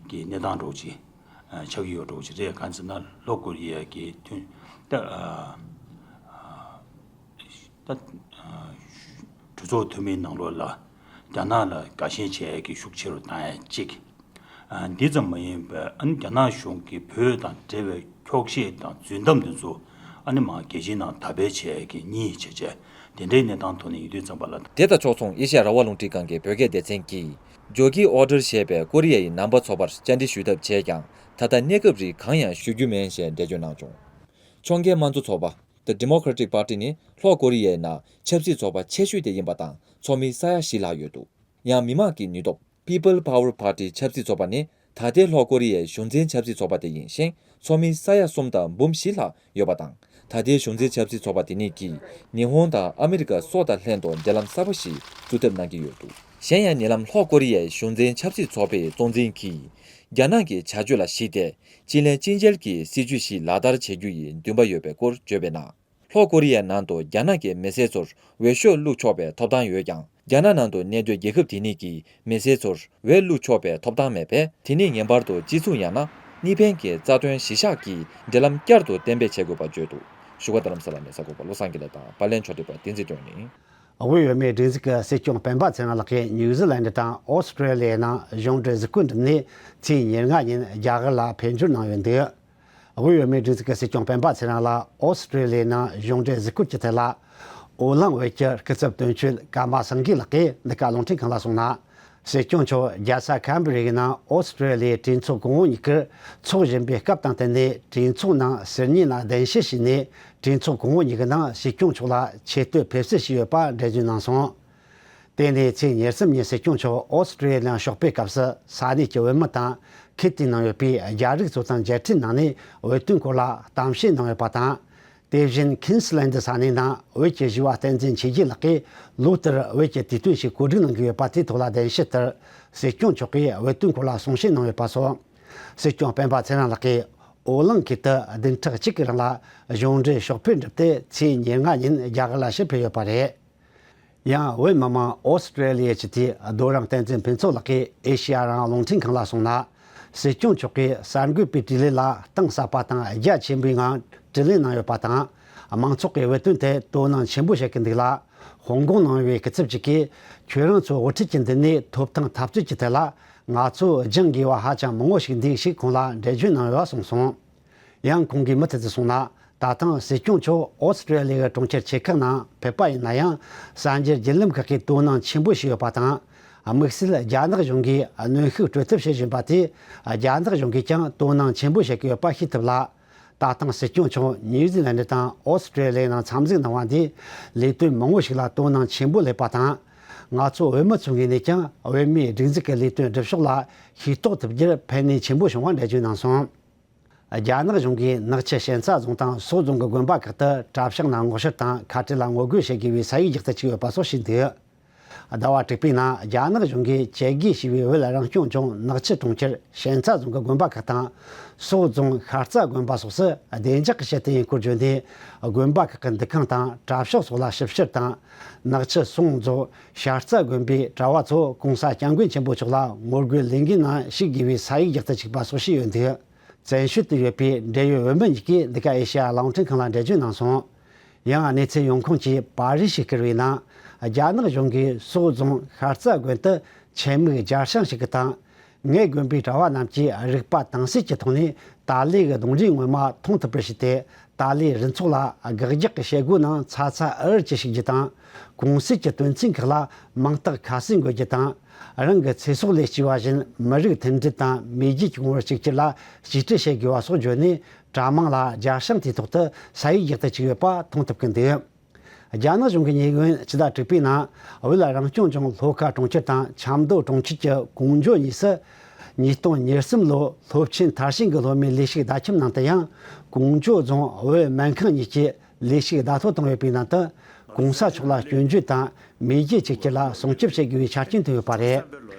ཀྱི་གནས་སྟངས་འདྲ་བོ་ཅིག་ཨ་ཆགས་ཀྱི་ཡོད་འདྲ་བོ་ཅིག་རེད། གང་ཟེར་ན་ལྷོ་ཀོ་རི་ཡ་གི་མཐུན་ད་ཨ་ཨ་ད་ཨ་གྲོས་ཚོགས་འཐུས་མིའི་ནང་ལོགས་ལ་རྒྱ་ནག་ལ་དགའ་ཞེན་བྱེད་ཡ་གི་ཤུགས་ཆེ་རུ་བཏང་ཡ་གཅིག་ཨ་འདི་ཙམ་མ་ཡིན་པར་ཨ་ནི་རྒྱ་ནག་གཞུང་གིས་བོད་དང་འབྲེལ་བའི་འཁྱོག་བཤད་དང་རྫུན་གཏམ་འདི་ཚོ་ ཨ་ནི་མར་རྒྱལ་སྤྱིའི་ནང་དར་སྤེལ་བྱེད་ཡག་གི་གཉིས་བྱས་བྱས་དེ་འདྲའི་གནས་སྟངས་ཐོག་ནས་ཡིན་དུས་ཙམ་པ་ལ། དེ་དང་ཕྱོགས་མཚུངས་ཨེ་ཤ་ཡ་རང་དབང་རླུང་འཕྲིན་ཁང་གི་བོད་སྐད་སྡེ་ཚན་གྱིས་ཇོ་ཀི་ཨོ་ཌར་ཞེས་པའི་ཀོ་རི་ཡ་ཡི་ནང་པ་ཚོགས་པར་བཅར་འདྲི་ཞུ་ཐབས་བྱས་ཀྱང་། ད་ལྟ་གནས་སྐབས་རིང་གང་ཡང་ཞུ་རྒྱུ་མེད་ཞེས་འགྲེལ་བརྗོད་གནང་བྱུང་། ཕྱོགས་འགལ་དམངས་གཙོ་ཚོགས་པ། The Democratic Party ནི་ལྷོ་ཀོ་རི་ཡའི་ནང་ཆབ་སྲིད་ཚོགས་པ་ཆེ་ཤོས་དེ་ཡིན་པ་དང་། ཚོགས་མི་ས་ཡ་བཞི་ལྷག་ཡོད་འདུག། ཡང་མི་དམངས་ཀྱི་ནུས་སྟོབས་People Power Party ཆབ་སྲིད་ཚོགས་པ་ནི་ད་ལྟའི་ལྷོ་ཀོ་རི་ཡའི་གཞུང་འཛིན་ཆབ་སྲིད་ཚོགས་པ་དེ་ཡིན་ཞིང་། ཚོགས་མི་ས་ཡ་གསུམ་དང་འབུམ་བཞི་ལྷག་ཡོད་པ་དང་། ད་ལྟའི་གཞུང་འཛིན་ཆབ་སྲིད་ཚོགས་པ་དེ་ཉིད་ཀྱིས་ཉི་ཧོང་དང་ཨ་མི་རི་ཀ་སོགས་དང་ལྷན་དུ་འབྲེལ་ལམ་གསར་པ་ཞིག་འཛུགས་ཐབས་གནང་གི་ཡོད་འདུག། གཞན་ཡང་ཉེ་ལམ་ལྷོ་ཀོ་རི་ཡའི་གཞུང་འཛིན་ཆབ་སྲིད་ཚོགས་པའི་གཙོ་འཛིན་གྱིས། རྒྱ་ནག་གི་བྱ་སྤྱོད་ལ་གཞིགས་ཏེ། ཅི་ལན་ཅི་འཇལ་གྱི་སྲིད་ཇུས་ཤིག་ལག་བསྟར་བྱེད་རྒྱུ་ཡི་འདུན་པ་ཡོད་པའི་སྐོར་བརྗོད་པའི་ནང་། ལྷོ་ཀོ་རི་ཡའི་ནང་དུ་རྒྱ་ནག་གི་མི་སེར་ཚོར་འོས་ཤོག་བླུགས་ཆོག་པའི་ཐོབ་ཐང་ཡོད་ཀྱང་། རྒྱ་ནག་ནང་དུ་གནས་སྡོད་རྒྱལ་ཁབ་དེ་ཉིད་ཀྱི་མི་སེར་ཚོར་འོས་བླུགས་ཆོག་པའི་ཐོབ་ཐང་མེད་པས། དེ་ནི་ངེས་པར་དུ་སྤྱི་ཚོགས་ཡང་ན་གཉིས་ཕན་གྱི་རྩ་དོན་གཞི་བཞག་གིས་འབྲེལ་ལམ་བསྐྱར་དུ་གཏན་འབེབས་བྱེད་དགོས་པར་བརྗོད་འདུག། བཞུགས་སྒར་རྡ་རམ་ས་ལ་ནས་གསར་འགོད་པ་བློ་བཟང་དགེ་ལེགས་དང་པར་ལེན་ཕྱོགས་སྒྲིག་པ་བསྟན་འཛིན་སྒྲོན་ཡིན། དབུས་བོད་མིའི་སྒྲིག་འཛུགས་ཀྱི་སྲིད་སྐྱོང་སྤེན་པ་ཚེ་རིང་ལགས་ཀྱིས་ནིའུ་ཛི་ལན་ཌི་དང་ཨོ་སི་ཀྲེ་ལི་ཡའི་ནང་གཞུང་འབྲེལ་གཟིགས་སྐོར་འགྲིམས་ནས་ཚེས་ཉེར་ལྔ་ཉིན་རྒྱ་གར་ལ་ཕེབས་འབྱོར་གནང་ཡོད་འདུག། དབུས་བོད་མིའི་སྒྲིག་འཛུགས་ཀྱི་སྲིད་སྐྱོང་སྤེན་པ་ཚེ་རིང་ལ་ཨོ་སི་ཀྲེ་ལི་ཡའི་ནང་གཞུང་འབྲེལ་གཟིགས་སྐོར་གྱི་ཐད་ལ། ཨོ་གླིང་བོད་ཀྱི་སྐུ་ཚབ་དོན་གཅོད་ཀརྨ་སངས་རྒྱས་ལགས་ཀྱིས་འདི་ག་རླུང་འཕྲིན་ཁང་ལ་གསུངས་ན། སྲིད་སྐྱོང་མཆོག་རྒྱལ་ས་ཁན་བྷེ་ར་ཡི་ནང་ཨོ་སི་ཀྲེ་ལི་ཡའི་གྲོས་ཚོགས་གོང་འོག་གཉིས་ཀར་ཚོགས་བཞིན་པའི་སྐབས་དང་བསྟུན་ནས། གྲོས་ཚོགས་ནང་ཟུར་ཉན་ལ་གདན་ཞུ་བྱས་ནས། གྲོས་ཚོགས་གོང་འོག་གཉིས་ཀྱི་ནང་སྲིད་སྐྱོང་མཆོག་ལ་ཆེ་བསྟོད་ཕེབས་བསུ་ཞུས་ཡོད་པ་འགྲེལ་བརྗོད་གནང་སོང་། དེ་ནས་ཚེས་ཉེར་གསུམ་ཉིན་སྲིད་སྐྱོང་མཆོག་ཨོ་སི་ཀྲེ་ལི་ཡ་ཕྱོགས་ཕེབས་སྐབས་སུ་ས་གནས་ཀྱི་བོད་མི་དང་ཁུལ་དེའི་ནང་ཡོད་པའི་རྒྱ་རིགས་ཚོ་དང་མཇལ་འཕྲད་གནང་ནས། བོད་དོན་སྐོར་ལ་གཏམ་བཤད་གནང་ཡོད་པ་དང་། དེ་བཞིན་ཁུན་སི་ལན་ཌི་ས་གནས་ནང་བོད་ཀྱི་བཞི་བ་བསྟན་འཛིན་ཆོས་རྒྱན་ལགས་ཀྱིས་ལོ་ལྟར་བོད་ཀྱི་དུས་སྟོན་ཞིག་གོ་སྒྲིག་གནང་གི་ཡོད་པ་དེའི་ཐོག་ལ་གདན་ཞུ་ལྟར། སྲིད་སྐྱོང་མཆོག་གིས་བོད་དོན་སྐོར་ལ་གསུང་བཤད་གནང་ཡོད་པ་སོགས། སྲིད་སྐྱོང་སྤེན་པ་ཚེ་རིང་ལགས་ཀྱིས་ཨོ་གླིང་ཁུལ་དུ་བདུན་ཕྲག་གཅིག་གི་རིང་ལ་གཞུང་འབྲེལ་ཕྱོགས་ཕེབས་འགྲུབ་སྟེ། ཚེས་ཉེར་ལྔ་ཉིན་རྒྱ་གར་ལ་ཕྱིར་ཕེབས་ཡོད་པ་རེད། ཡང་བོད་མི་མང་ཨོ་སི་ཀྲེ་ལི་ཡའི་སྤྱི་འཐུས་རྡོ་རིང་བསྟན་འཛིན་ཕུན་ཚོགས་ལགས་ཀྱིས་ཨེ་ཤེ་ཡ་རང་དབང་རླུང་འཕྲིན་ཁང་ལ་གསུངས་ན། སྲིད་སྐྱོང་མཆོག་གིས་གསར་འགོད་པའི་དྲིས་ལན་ལ་གཏིང་ཟབ་པ་དང་རྒྱ་ཆེན་པོའི་ངང་དྲིས་ལན་གནང་ཡོད་པ་དང་། མང་ཚོགས་ཀྱིས་བོད་དོན་ཐད་དོ་སྣང་ཆེན་པོ་བྱེད་ཀྱི་འདུག་ལ། ཧོང་ཀོང་ནང་ཡོད་པའི་སྐུ་ཚབ་ཅིག་གིས། ཁྱོད་རང་ཚོ་དབུ་ཁྲིད་ཀྱི་མདུན་ནས་ཐོབ་ཐང་འཐབ་རྩོད་ཀྱི་ཐད་ལ་ང་ཚོ་སྦྱང་དགོས་པ་ཧ་ཅང་མང་པོ་ཞིག་འདུག་ཞེས་ཁོང་ལ་འགྲེལ་བརྗོད་གནང་ཡོད་པ་གསུངས་སོང་། ཡང་ཁོང་གིས་མུ་མཐུད་དུ་གསུངས་ན། ད་ཐེངས་སྲིད་སྐྱོང་མཆོག་ཨོ་སི་ཀྲེ་ལི་ཡའི་གྲོང་ཁྱེར་ཆེ་ཁག་ནང་ཕེབས་པ་ཡིན་ན་ཡང་། གསར་འགྱུར་བརྒྱུད་ལམ་ཁག་གིས་དོ་སྣང་ཆེན་པོ་བྱས་ཡོད་པ་དང་། དམིགས་བསལ་རྒྱ་ནག་གཞུང་གིས་གནོན་ཤུགས་སྤྲོད་ཐབས་བྱེད་བཞིན་པ་དེས། རྒྱ་ནག་གཞུང་གིས་ཀྱང་དོ་སྣང་ཆེན་པོ་བྱེད་ཀྱི་ཡོད་པ་ཤེས་ཐུབ་ལ། ད་ཐེངས་སྲིད་སྐྱོང་མཆོག་ནིའུ་ཛི་ལན་ཌི་དང་ཨོ་སི་ཀྲེ་ལི་ཡའི་ནང་འཚམས་གཟིགས་གནང་བ་འདིས། ལས་དོན་མང་པོ་ཞིག་ལ་དོ་སྣང་ཆེན་པོ་སླེབས་པ་དང་། ང་ཚོ་བོད་མི་ཚོའི་ངོས་ནས་ཀྱང་བོད་མིའི་སྒྲིག་འཛུགས་ཀྱི་ལས་དོན་སྒྲུབ་ཕྱོགས་ལ་ཤེས་རྟོགས་ཐུབ་རྒྱུར་ཕན་ནུས་ཆེན་པོ་བྱུང་བ་འགྲེལ་བརྗོད་གནང་སོང་། རྒྱ་ནག་གཞུང་གིས་ནག་ཆུ་ཞན་ཙ་རྫོང་དང་སོག་རྫོང་གི་དགོན་པ་ཁག་ཏུ་གྲྭ་ཕྱག་ནང་ངོ་ཤེས་དང་ཁ་བྲལ་ལ་ངོ་རྒོལ་བྱེད་དགོས་པའི་ས་ཡིག་རྒྱག་ཏུ་བཅུག་ཡོད་པ་སོགས་བྱས་འདུག། ཟླ་བ་དྲུག་པའི་ནང་རྒྱ་ནག་གཞུང་གིས་བཅད་རྒོལ་བྱས་པའི་བོད་རང་སྐྱོང་ལྗོངས་ནག་ཆུ་གྲོང་ཁྱེར་ཞན་ཙ་རྫོང་གི་དགོན་པ་ཁག་དང་། སོག་རྫོང་ཤར་རྩ་དགོན་པ་སོགས་སུ་བདེ་འཇགས་ཀྱི་ཆེད་དུ་ཡིན་སྐོར་བརྗོད་ནས། དགོན་པ་ཁག་གི་འདུ་ཁང་དང་གྲྭ་ཤག་སོགས་ལ་ཞིབ་བཤེར་དང་། ནག་ཆུ་སོང་རྫོང་ཤར་རྩ་དགོན་པའི་གྲྭ་བ་ཚོ་༸གོང་ས་༸སྐྱབས་མགོན་ཆེན་པོ་མཆོག་ལ་ངོ་རྒོལ་ལས་འགུལ་ནང་ཞུགས་དགོས་པའི་ས་ཡིག་རྒྱག་ཏུ་བཅུག་པ་སོགས་བྱས་ཡོད་འདུག། བཙན་བྱོལ་དུ་ཡོད་པའི་འབྲེལ་ཡོད་བོད་མི་གཉིས་ཀས་འདི་ག་ཨེ་ཤེ་ཡ་རླུང་འཕྲིན་ཁང་ལ་འགྲེལ་བརྗོད་གནང་སོང་། ཡང་གནས་ཚུལ་ཡོང་ཁུངས་ཀྱིས་པར་རིས་ཤིག་བསྐུར་བའི་ནང་། རྒྱ་ནག་གཞུང་གིས་སོག་རྫོང་ཤར་རྩ་དགོན་དུ་ཆེད་དམིགས་རྒྱ་བསྲིང་ཞིག་གི་དང་། ངེད་དགོན་པའི་གྲྭ་བ་རྣམས་ཀྱིས་རིག་པ་དྭངས་གསལ་གྱི་ཐོག་ནས་ཏཱ་ལའི་གི་གདུང་རིས་ངོ་མ་མཐོང་ཐུབ་པར་བྱས་ཏེ། ཏཱ་ལའི་རུ་ཚོགས་ལ་དགག་རྒྱག་གི་བྱེད་སྒོ་ནང་ཚ་ཚ་འུར་འུར་གྱིས་ཞུགས་རྒྱུ་དང་། གོང་གསལ་གྱི་དོན་ཚན་ཁག་ལ་མིང་རྟགས་ཁ་གསལ་འགོད་རྒྱུ་དང་། རང་གི་ཚེ་སྲོག་ལས་སྐྱེས་པ་བཞིན་མི་རིགས་མཐུན་སྒྲིལ་དང་མེས་རྒྱལ་གྱི་ངོ་བོར་གཅིག་གྱུར་ལ་གཅེས་སྤྲས་བྱེད་དགོས་པ་སོགས་བརྗོད་ནས། གྲྭ་མང་ལ་རྒྱ་བསྲིང་དེའི་ཐོག་ཏུ་ས་ཡིག་རྒྱག་ཏུ་བཅུག་ཡོད་པ་མཐོང་ཐུབ་ཀྱི་འདུག། རྒྱ་ནག་གཞུང་གི་ཉེས་སྐྱོན་སྤྱི་ཟླ་དྲུག་པའི་ནང་བོད་རང་སྐྱོང་ལྗོངས་ལྷོ་ཁ་གྲོང་ཁྱེར་དང་ཆབ་མདོ་གྲོང་ཁྱེར་གྱི་ཀོང་ཇོ་གཉིས་སུ། ཉིས་སྟོང་ཉེར་གསུམ་ལོའི་སློབ་ཆེན་མཐར་ཕྱིན་གྱི་སློབ་མའི་ལས་ཞུགས་བརྡ་ཁྱབ་ནང་དུ་ཡང་། ཀོང་ཇོ་རྫོང་བོད་སྨན་ཁང་གཉིས་ཀྱི་ལས་ཞུགས་བརྡ་ཐོ་བཏང་ཡོད་པའི་ནང་དུ། གོང་ས་མཆོག་ལ་སྐྱོན་བརྗོད་དང་མེས་རྒྱལ་གཅིག་གྱུར་ལ་སྲུང་སྐྱོབ་བྱེད་དགོས་པའི་ཆ་རྐྱེན་བཏོན་ཡོད་པ་རེད།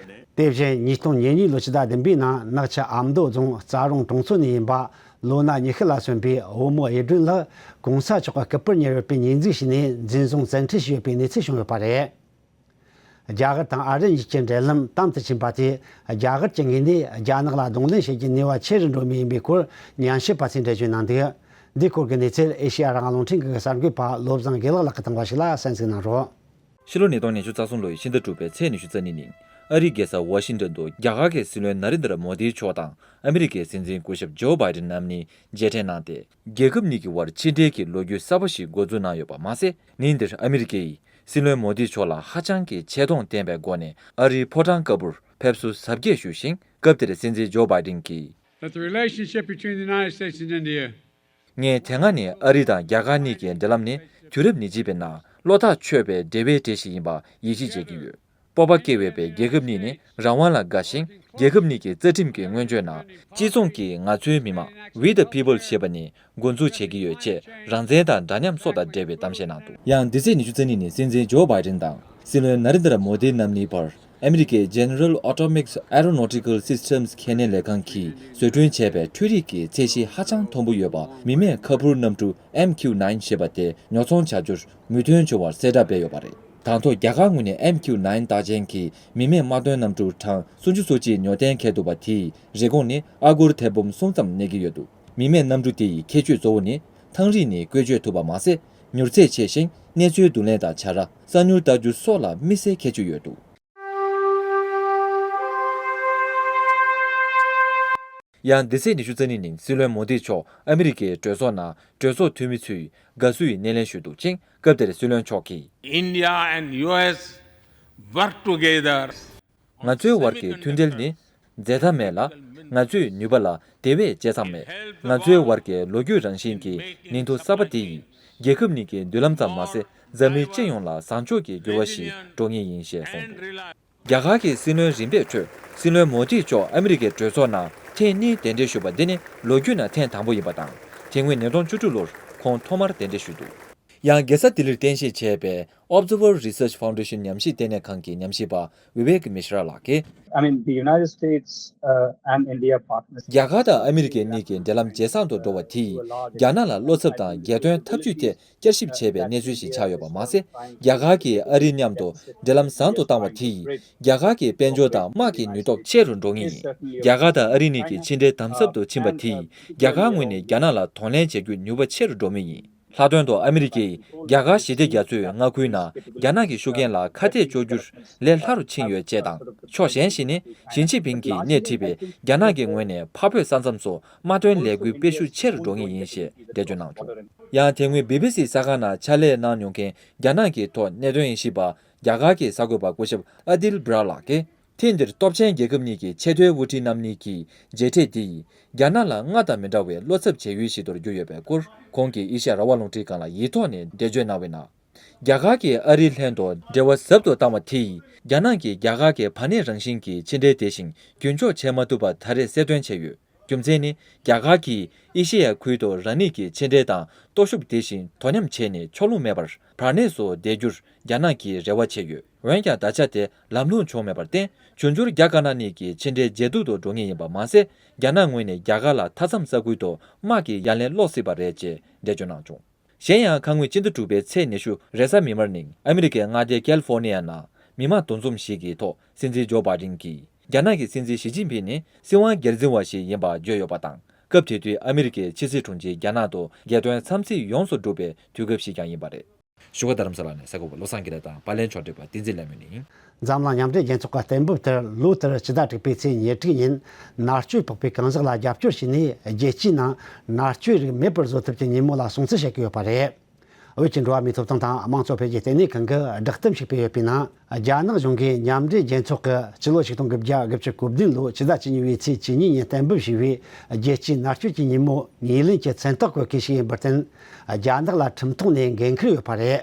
དེ་བཞིན་ཉིས་སྟོང་ཉེར་གཉིས་ལོའི་ཕྱི་ཟླ་བདུན་པའི་ནང་ནག་ཆུ་ཨ་མདོ་རྫོང་རྩ་རོང་གྲོང་ཚོ་ནས་ཡིན་པ་ལོ་ན་ཉི་ཤུ་ལ་སོན་པའི་བུ་མོ་གཡུ་སྒྲོན་ལགས་གོང་ས་མཆོག་གི་སྐུ་པར་ཉར་ཡོད་པའི་ཉེས་འཛུགས་བྱས་ནས་འཛིན་བཟུང་བཙན་ཁྲིད་བྱས་ཡོད་པའི་གནས་ཚུལ་བྱུང་ཡོད་པ་རེད། རྒྱ་གར་དང་ཨ་རི་གཉིས་ཀྱི་འབྲེལ་ལམ་དམ་དུ་ཕྱིན་པ་དེས་རྒྱ་གར་གྱི་ངོས་ནས་རྒྱ་ནག་ལ་གདོང་ལེན་བྱེད་རྒྱུ་ནུས་པ་ཆེ་རུ་འགྲོ་མུས་ཡིན་པའི་སྐོར་ཉན་ཞིབ་པ་ཚོས་འགྲེལ་བརྗོད་གནང་འདུག། འདིའི་སྐོར་གྱི་གནས་ཚུལ་ཨེ་ཤེ་ཡ་རང་དབང་རླུང་འཕྲིན་ཁང་གི་གསར་འགོད་པ་བློ་བཟང་དགེ་ལེགས་ལགས་ཀྱིས་བཏང་བ་ཞིག་ལ་གསན་གཟིགས་གནང་རོགས། ཕྱི་ལོ་ཉིས་སྟོང་ཉི་ཤུ་རྩ་གསུམ་ལོའི་ཕྱི་ཟླ་དྲུག་པའི་ཚེས་ཉི་ཤུ་རྩ་གཉིས་ཉིན། ཨ་རིའི་རྒྱལ་ས་ཝ་ཤིང་ཏོན་དུ་རྒྱ་གར་གྱི་སྲིད་བློན་ན་རེན་དྲ་མོ་དིའི་མཆོག་དང་ཨ་མི་རི་ཀའི་སྲིད་འཛིན་སྐུ་ཞབས་ཇོ་བྷའི་ཏིན་རྣམ་གཉིས་མཇལ་འཕྲད་གནང་སྟེ། རྒྱལ་ཁབ་གཉིས་ཀྱི་དབར་ཕྱི་འབྲེལ་གྱི་ལོ་རྒྱུས་གསར་པ་ཞིག་འགོ་འཛུགས་གནང་ཡོད་པ་མ་ཟད། ཉིན་འདིར་ཨ་མི་རི་ཀས་སྲིད་བློན་མོ་དིའི་མཆོག་ལ་ཧ་ཅང་གི་ཆེ་མཐོང་བསྟན་པའི་སྒོ་ནས་ཨ་རིའི་ཕོ་བྲང་ཁ་པུར་ཕེབས་བསུ་གཟབ་རྒྱས་ཞུས་ཤིང་། སྐབས་དེར་སྲིད་འཛིན་ཇོ་བྷའི་ཏིན་གྱིས། That the relationship between the United States and India ངས་དེ་སྔ་ནས་ཨ་རི་དང་རྒྱ་གར་གཉིས་ཀྱི་འབྲེལ་ལམ་ནི་དུས་རབས་ཉེར་གཅིག་པའི་ནང་བློ་ཐག་ཆོད་པའི་འབྲེལ་བའི་གྲས་ཤིག་ཡིན་པ་ཡིད་ཆེས་བྱེད་ཀྱི་ཡོད། སྤོབས་པ་སྐྱེ་འོས་པའི་རྒྱལ་ཁབ་གཉིས་ནི་རང་དབང་ལ་དགའ་ཞིང་། རྒྱལ་ཁབ་གཉིས་ཀྱི་རྩ་ཁྲིམས་ཀྱི་སྔོན་བརྗོད་ནང་སྤྱི་ཚོགས་ཀྱིས་ང་ཚོའི་མི་དམངས་We the People ཞེས་པ་ནི་འགོ་འཛུགས་བྱེད་ཀྱི་ཡོད་ཅེས་རང་བཙན་དང་འདྲ་མཉམ་སོགས་དང་འབྲེལ་བའི་གཏམ་བཤད་གནང་འདུག་ཡང་འདི་ཚེས་ཉི་ཤུ་རྩ་གཉིས་ཉིན་སྲིད་འཛིན་ཇོ་བྷའི་ཏིན་དང་སྲིད་བློན་ན་རེན་དྲ་མོ་དི་རྣམ་གཉིས་བར། ཨ་མི་རི་ཀའི་General Atomic Aeronautical Systems ཁས་ལེན་ལས་ཁང་གིས་བཟོ་སྐྲུན་བྱས་པའི་འཕྲུལ་རིག་གི་ཚད་གཞི་ཧ་ཅང་མཐོན་པོ་ཡོད་པ། མི་མེད་ཁ་འཕུར་གནམ་གྲུ་M Q nine ཞེས་པ་དེ་ཉོ་ཚོང་བྱ་རྒྱུར་མོས་མཐུན་བྱུང་བར་གསལ་བསྒྲགས་སྤེལ་ཡོད་པ་རེད། དང་ཐོག་རྒྱ་གར་ངོས་ནས་M Q nine རྟགས་ཅན་གྱི་མི་མེད་དམག་དོན་གནམ་གྲུ་གྲངས་སུམ་ཅུ་སོ་གཅིག་ཉོ་གཏན་འཁེལ་འདུག་པ། དེའི་རིན་གོང་ནི་ཨ་སྒོར་ཐེར་འབུམ་གསུམ་ཙམ་གནས་ཀྱི་ཡོད་འདུག་མི་མེད་གནམ་གྲུ་དེ་ཡི་ཁྱད་ཆོས་གཙོ་བོ་ནི་ཐང་རིས་ནས་བཀོལ་སྤྱོད་ཐུབ་པ་མ་ཟད། མྱུར་ཚད་ཆེ་ཞིང་། གནས་ཚུལ་བསྡུ་ལེན་དང་བྱ་ར། གསང་མྱུལ་ལྟ་རྒྱུ་སོགས་ལ་དམིགས་བསལ་ཁྱད་ཆོས་ཡོད་འདུག་ཡང་འདི་ཚེས་ཉི་ཤུ་རྩ་གཉིས་ཉིན་སྲིད་བློན་མོ་དི་མཆོག་ཨ་མི་རི་ཀའི་གྲོས་ཚོགས་ནང་གྲོས་ཚོགས་འཐུས་མི་ཚོས་དགའ་བསུའི་སྣེ་ལེན་ཞུས་འདུག་ཅིང་། སྐབས་དེར་སྲིད་བློན་མཆོག་གིས། India and U S work together. ང་ཚོའི་བར་གྱི་མཐུན་འབྲེལ་ནི་འཛད་མཐའ་མེད་ལ། ང་ཚོའི་ནུས་པ་ལ་དེ་བས་བརྗེད་མཚམས་མེད། ང་ཚོའི་བར་གྱི་ལོ་རྒྱུས་རང་བཞིན་གྱི་ཉིང་ཐོ་གསར་པ་དེ་ཡིས་རྒྱལ་ཁབ་གཉིས་ཀྱི་མདུན་ལམ་ཙམ་མ་ཟད། འཛམ་གླིང་སྤྱི་ཡོངས་ལ་བཟང་ཕྱོགས་ཀྱི་འགྱུར་བ་ཞིག་འགྲོ་ངེས་ཡིན་ཞེས་གསུངས་འདུག་རྒྱ་གར་གྱི་སྲིད་བློན་རིམ་པའི་ཁྲོད་སྲིད་བློན་མོ་དི་མཆོག་ཨ་མི་རི་ཀའི་གྲོས་ཚོགས་ནང་ཐེངས་གཉིས་གདན་འདྲེན་ཞུས་པ་འདི་ནི་ལོ་རྒྱུས་ནང་ཐེངས་དང་པོ་ཡིན་པ་དང་། དེ་སྔོན་ཉིས་སྟོང་བཅུ་དྲུག་ལོར་ཁོང་ཐོག་མར་གདན་འདྲེན་ཞུས་འདུག་ཡང་རྒྱལ་ས་ལྡི་ལིར་རྟེན་གཞི་བྱས་པའི་Observer Research Foundation ཉམས་ཞིབ་ལྟེ་གནས་ཁང་གི་ཉམས་ཞིབ་པ་Vivek Mishra ལགས་ཀྱིས། I mean, the United States, uh, and India partnership རྒྱ་གར་དང་ཨ་མི་རི་ཀ་གཉིས་ཀྱི་འབྲེལ་ལམ་ཇེ་བཟང་དུ་འགྲོ་བ་དེས་རྒྱ་ནག་ལ་བློ་འཚབ་དང་རྒྱལ་དོན་འཐབ་ཇུས་ཐད་བསྐྱར་ཞིབ་བྱས་པའི་གནས་ཚུལ་ཞིག་ཆགས་ཡོད་པ་མ་ཟད། རྒྱ་གར་གྱིས་ཨ་རིའི་མཉམ་དུ་འབྲེལ་ལམ་བཟང་དུ་བཏང་བ་དེས་རྒྱ་གར་གྱི་དཔལ་འབྱོར་དང་དམག་གི་ནུས་སྟོབས་ཆེ་རུ་འགྲོ་ངེས་ཡིན། རྒྱ་གར་དང་ཨ་རི་གཉིས་ཀྱི་ཕྱི་འབྲེལ་དམ་ཟབ་ཏུ་ཕྱིན་པ་དེས་རྒྱ་གར་ངོས་ནས་རྒྱ་ནག་ལ་གདོང་ལེན་བྱེད་རྒྱུ་ནུས་པ་ཆེ་རུ་འགྲོ་མུས་ཡིན། ལྷག་དོན་དུ་ཨ་མི་རི་ཀས་རྒྱ་གར་ཞི་བདེ་རྒྱ་མཚོའི་མངའ་ཁུལ་ནང་རྒྱ་ནག་གི་ཤུགས་རྐྱེན་ལ་ཁ་གཏད་གཅོག་རྒྱུར་ལས་སླ་རུ་ཕྱིན་ཡོད་ཅེས་དང་། ཕྱོགས་གཞན་ཞིག་ནི་ཞི་ཅིན་ཕིང་གིས་སྣེ་ཁྲིད་པའི་རྒྱ་ནག་གི་ངོས་ནས་འཕགས་བོད་ས་མཚམས་སུ་དམག་དོན་ལས་འགུལ་སྤེལ་ཤུགས་ཆེ་རུ་འགྲོ་ངེས་ཡིན་ཞེས་འགྲེལ་བརྗོད་གནང་བྱུང་། ཡང་དེ་སྔོན་བི་བི་སི་གསར་ཁང་ནང་ཕྱག་ལས་གནང་མྱོང་མཁན་རྒྱ་ནག་གི་ཐོག་གནད་དོན་དབྱེ་ཞིབ་པ་རྒྱ་གར་གྱི་གསར་འགོད་པ་སྐུ་ཞབས་ཨ་དིལ་བྷྲ་ལགས་ཀྱིས། ཐེངས་འདིར་སྟོབས་ཆེན་རྒྱལ་ཁབ་གཉིས་ཀྱི་ཆེས་མཐོའི་དབུ་ཁྲིད་རྣམ་གཉིས་ཀྱི་མཇལ་འཕྲད་འདི་ཡིས་རྒྱ་ནག་ལ་སྔར་དང་མི་འདྲ་བའི་བློ་འཚབ་བྱེད་ཡུལ་ཞིག་ཏུ་གྱུར་ཡོད་པའི་སྐོར། ཁོང་གིས་ཨེ་ཤ་ཡ་རང་དབང་རླུང་འཕྲིན་ཁང་ལ་ཡིག་ཐོག་ནས་འགྲེལ་བརྗོད་གནང་བའི་ནང་། རྒྱ་གར་གྱིས་ཨ་རིའི་ལྷན་དུ་འབྲེལ་བ་ཟབ་ཏུ་བཏང་བ་དེ་ཡིས་རྒྱ་ནག་གིས་རྒྱ་གར་གྱི་བར་གནས་རང་བཞིན་གྱི་ཕྱི་འབྲེལ་དེ་བཞིན་རྒྱུན་འཁྱོངས་བྱེད་མ་ཐུབ་པ་ད་རེས་གསལ་སྟོན་བྱས་ཡོད། རྒྱུ་མཚན་ནི། རྒྱ་གར་གྱིས་ཨེ་ཤེ་ཡ་ཁུལ་དུ་རང་ཉིད་ཀྱི་ཕྱི་འབྲེལ་དང་སྟོབས་ཤུགས་དེ་བཞིན་དོ་མཉམ་བྱས་ནས་ཕྱོགས་ལྷུང་མེད་པར་བར་གནས་སུ་བསྡད་རྒྱུར་རྒྱ་ནག་གིས་རེ་བ་བྱས་ཡོད། འོན་ཀྱང་ད་ཆ་དེ་ལམ་ལྷོང་བྱུང་མེད་པར་བརྟེན། འབྱུང་འགྱུར་རྒྱ་དཀར་ནག་གཉིས་ཀྱི་ཕྱི་འབྲེལ་ཇེ་སྡུག་ཏུ་འགྲོ་ངེས་ཡིན་པ་མ་ཟད། རྒྱ་ནག་ངོས་ནས་རྒྱ་གར་ལ་མཐའ་མཚམས་ས་ཁུལ་དུ་དམག་གི་ཡ་ལན་སློག་སྲིད་པ་རེད་ཅེས་འགྲེལ་བརྗོད་གནང་བྱུང་། གཞན་ཡང་། ཁ་སྔོན་སྤྱི་ཟླ་དྲུག་པའི་ཚེས་ཉི་ཤུ་རེས་གཟའ་མིག་དམར་ཉིན་ཨ་མི་རི་ཀའི་མངའ་སྡེ་ཀལ་ཧྥོར་ནི་ཡ་ནང་མི་མང་འདུ་འཛོམས་ཤིག་གི་ཐོག་སྲིད་འཛིན་ཇོ་བྷའི་ཌེན་གྱིས། རྒྱ་ནག་གི་སྲིད་འཛིན་ཞི་ཅིན་ཕིང་ནི་སྲིད་དབང་སྒེར་འཛིན་བ་ཞིག་ཡིན་པ་བརྗོད་ཡོད་པ་དང་། སྐབས་དེ་དུས་ཨ་མི་རི་ཀའི་ཕྱི་སྲིད་དྲུང་ཆེ་རྒྱ་ནག་ཏུ་རྒྱལ་དོན་འཚམས་གཟིགས་ཡོངས་སུ་གྲུབ་པའི་དུས་སྐབས་ཤིག་ཀྱང་ཡིན་པ་རེད། བཞུགས་སྒར་རྡ་རམ་ས་ལ་ནས་གསར་འགོད་པ་བློ་བཟང་དགེ་ལེགས་དང་། པར་ལེན་ཕྱོགས་སྒྲིག་པ་བསྟན་འཛིན་ལྷ་མོ་ཡིན། འཛམ་གླིང་མཉམ་འབྲེལ་རྒྱལ་ཚོགས་ཀྱི་གཏན་འབེབས་ལྟར། ལོ་ལྟར་སྤྱི་ཟླ་དྲུག་པའི་ཚེས་ཉེར་དྲུག་ཉིན་མནར་གཅོད་ཕོག་པའི་གང་ཟག་ལ་རྒྱབ་སྐྱོར་བྱས་ནས། རྒྱལ་སྤྱིའི་ནང་མནར་གཅོད་རིགས་མེད་པར་བཟོ་ཐབས་ཀྱི་ཉིན་མོ་ལ་སྲུང་བརྩི་བྱེད་ཀྱི་ཡོད་པ་རེད། བོད་ཀྱི་འགྲོ་བ་མིའི་ཐོབ་ཐང་དང་དམངས་གཙོ་འཕེལ་རྒྱས་ལྟེ་གནས་ཁང་གིས་བསྒྲགས་གཏམ་ཞིག་སྤེལ་ཡོད་པའི་ནང་། རྒྱ་ནག་གཞུང་གིས་མཉམ་འབྲེལ་རྒྱལ་ཚོགས་ཀྱི་སྤྱི་ལོ་ཆིག་སྟོང་དགུ་བརྒྱ་དགུ་བཅུ་གོ་བདུན་ལོའི་ཕྱི་ཟླ་བཅུ་གཉིས་པའི་ཚེས་བཅུ་གཉིས་ཉིན་གཏན་འབེབས་བྱས་པའི་རྒྱལ་སྤྱིའི་མནར་གཅོད་ཀྱི་ཉིན་མོ་ངོས་ལེན་གྱི་མཚན་རྟགས་བཀོད་མཁན་ཞིག་ཡིན་པར་བརྟེན། རྒྱ་ནག་ལ་ཁྲིམས་ཐོག་ནས་འགན་འཁུར་ཡོད་པ་རེད།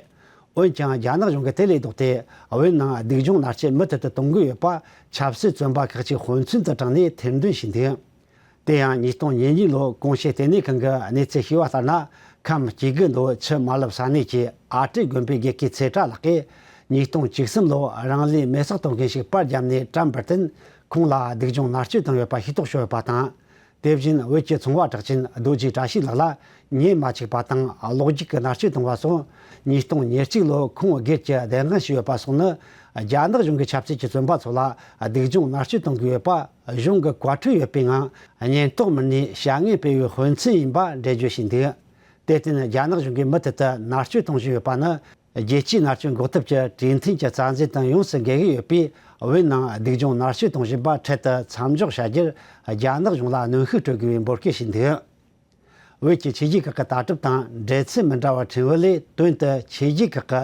འོན་ཀྱང་། རྒྱ་ནག་གཞུང་གིས་དེ་ལས་ལྡོག་སྟེ། བོད་ནང་སྡུག་སྦྱོང་མནར་གཅོད་མུ་མཐུད་དུ་གཏོང་གི་ཡོད་པ་ཆབ་སྲིད་བཙོན་པ་ཁག་ཅིག་དཔེ་མཚོན་དུ་དྲངས་ནས་ཐེར་འདོན་བྱས་འདུག་དེ་ཡང་ཉིས་སྟོང་ཉེར་གཉིས་ལོའི་གོང་བཤད་ལྟེ་གནས་ཁང་གི་གནས་ཚུལ་ཞུས་པ་ལྟར་ན། ཁམས་སྐྱེ་རྒུ་མདོ་ཆུ་དམར་ལེབ་ས་གནས་ཀྱི་ཨ་བྲེ་དགོན་པའི་དགེ་བསྐོས་ཚེ་བཀྲ་ལགས་ཀྱིས་ཉིས་སྟོང་བཅུ་གསུམ་ལོར་རང་ལུས་མེ་སྲེག་གཏོང་མཁན་ཞིག་པར་བརྒྱབ་ནས་བཀྲམས་པར་བརྟེན། ཁོང་ལ་སྡུག་སྦྱོང་མནར་གཅོད་བཏང་ཡོད་པ་ཤེས་རྟོགས་བྱུང་ཡོད་པ་དང་། དེ་བཞིན་བོད་ཀྱི་ཚོང་པ་གྲགས་ཅན་རྡོ་རྗེ་བཀྲ་ཤིས་ལགས་ལ་ཉེས་མ་ཆིག་པ་དང་གློག་རྒྱུག་གི་མནར་གཅོད་བཏང་བ་སོགས། ཉིས་སྟོང་ཉེར་གཅིག་ལོར་ཁོང་སྒེར་གྱི་བདེན་དཔང་ཞུས་ཡོད་པ་སོགས་ནི། རྒྱ་ནག་གཞུང་གི་ཆབ་སྲིད་ཀྱི་བཙོན་པ་ཚོ་ལ་སྡུག་སྦྱོང་མནར་གཅོད་གཏོང་གི་ཡོད་པ་གཞུང་གི་བཀའ་འཁྲོལ་ཡོད་པའི་ངང་། ཉེན་རྟོག་མི་སྣས་བྱ་ངན་སྤེལ་བའི་དཔེ་མཚོན་ཡིན་པ་འགྲེལ་བརྗོད་བྱས་འདུག་དེར་བརྟེན། རྒྱ་ནག་གཞུང་གིས་མུ་མཐུད་དུ་མནར་གཅོད་གཏོང་བཞིན་ཡོད་པ་ནི། རྒྱལ་སྤྱིའི་མནར་གཅོད་འགོག་ཐབས་ཀྱི་གྲོས་མཐུན་གྱི་རྩ་འཛིན་དང་ཡོངས་སུ་འགལ་གྱི་ཡོད་པས། བོད་ནང་སྡུག་སྦྱོང་མནར་གཅོད་གཏོང་བཞིན་པ་འཕྲལ་དུ་མཚམས་འཇོག་བྱ་རྒྱུར་རྒྱ་ནག་གཞུང་ལ་གནོན་ཤུགས་སྤྲོད་དགོས་པའི་འབོད་སྐུལ་བྱས་འདུག། བོད་ཀྱི་ཆོས་བརྒྱུད་ཁག་གི་ལྟ་གྲུབ་དང་འབྲེལ་ཚད་མི་འདྲ་བ་ཕྲན་བུ་ལས། དོན་དུ་ཆོས་བརྒྱུད་ཁག་གི་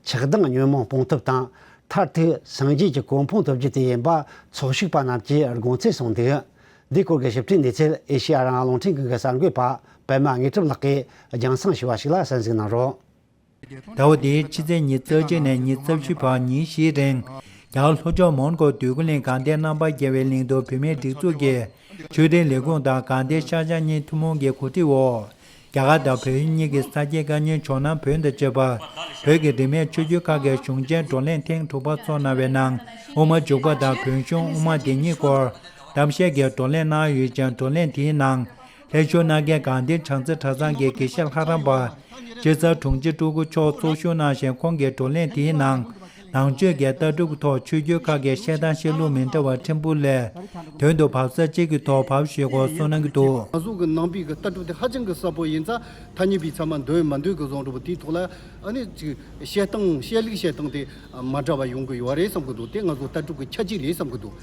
ཆགས་སྡང་ཉོན་མོངས་སྤོང་ཐབས་དང་། མཐར་ཐུག་སངས་རྒྱས་ཀྱི་གོ་འཕང་ཐོབ་རྒྱུ་དེ་ཡིན་པ་ཚོགས་ཞུགས་པ་རྣམས་ཀྱིས་དགོངས་ཚུལ་གསུངས་འདུག། འདིའི་སྐོར་གྱི་ཞིབ་ཕྲའི་གནས་ཚུལ་ཨེ་ཤེ་ཡ་རང་དབང་རླུང་འཕྲིན་ཁང་གི་གསར་འགོད་པ་པད་མ་དངོས་གྲུབ་ལགས་ཀྱིས་རྒྱང་སྲིང་ཞུས་པ་ཞིག་ལ་གསན་གཟིགས་གནང་རོགས། ཟླ་བ་འདིའི་ཕྱི་ཚེས་ཉི་ཤུ་རྩ་གཅིག་ནས་ཉི་ཤུ་རྩ་བཞི་བར་ཉིན་བཞིའི་རིང་། རྒྱ་གར་ལྷོ་ཕྱོགས་མོན་གྷོ་འདོད་རྒུ་གླིང་དགའ་ལྡན་རྣམ་པ་རྒྱལ་བའི་གླིང་དུ་བོད་མིའི་སྒྲིག་འཛུགས་ཀྱི་ཆོས་དྲིལ་ལས་ཁུངས་དང་དགའ་ལྡན་ཤར་བྱང་གཉིས་ཐུན་མོང་གི་གོ་སྒྲིག་འོག། རྒྱ་གར་དང་བལ་ཡུལ་གཉིས་ཀྱི་ས་སྐྱའི་བཀའ་བརྙན་ཇོ་ནང་བོན་དང་བཅས་པ། བོད་ཀྱི་རིས་མེད་ཆོས་བརྒྱུད་ཁག་གི་གཞུང་ཆེན་བགྲོ་གླེང་ཐེངས་དྲུག་པ་ཚོགས་གནང་བའི་ནང་། དབུ་མ་འཇུག་པ་དང་བོན་གཞུང་དབུ་མ་འདི་ཉིད་སྐོར་གཏམ་བཤད་ཀྱི་བགྲོ་གླེང་གནང་ཡོད་ཅིང་། བགྲོ་གླེང་དེའི་ནང་། ལྷན་ཞུགས་གནང་མཁན་དགའ་ལྡན་བྱང་རྩེ་གྲྭ་ཚང་གི་དགེ་བཤེས་ལྷ་རམས་པ་སྤྱི་གསར་དྲུང་ཆེ་སྤྲུལ་སྐུ་མཆོག་ཚོགས་ཞུགས་གནང་ཞིང་། ཁོང་གིས་བགྲོ་གླེང་དེའི་ནང་ནང་ཆོས་ཀྱི་ལྟ་གྲུབ་ཀྱི་ཐོག་ཆོས་བརྒྱུད་ཁག་གི་བཤད་སྟངས་བཤད་ལུགས་མི་འདྲ་བ་ཕྲན་བུ་ལས། དོན་དུ་བབས་ས་གཅིག་གི་ཐོག་བབས་ཞེས་སྐོར་གསུངས་གནང་གི་འདུག། ང་ཚོ་གི་ནང་པའི་གི་ལྟ་གྲུབ་དེ་ཧ་ཅང་གི་གསལ་པོ་ཡིན་ཙང་། ཐ་སྙད་པའི་ཚད་མ་འདོད་མ་འདོད་ཀྱི་བཟོ་འདྲ་པོ་དེའི་ཐོག་ལ། ཨ་ནི་ཅིག་བཤད་སྟངས་བཤད་ལུགས་བཤད་སྟངས་དེ་མ་འདྲ་བ་ཡོང་གི་ཡོད་རེད་བསམ་གི་འདུག། དེ་ང་ཚོ་ལྟ་གྲུབ་ཀྱི་ཁྱད་ཆོས་རེད་བསམ་གི་འདུག།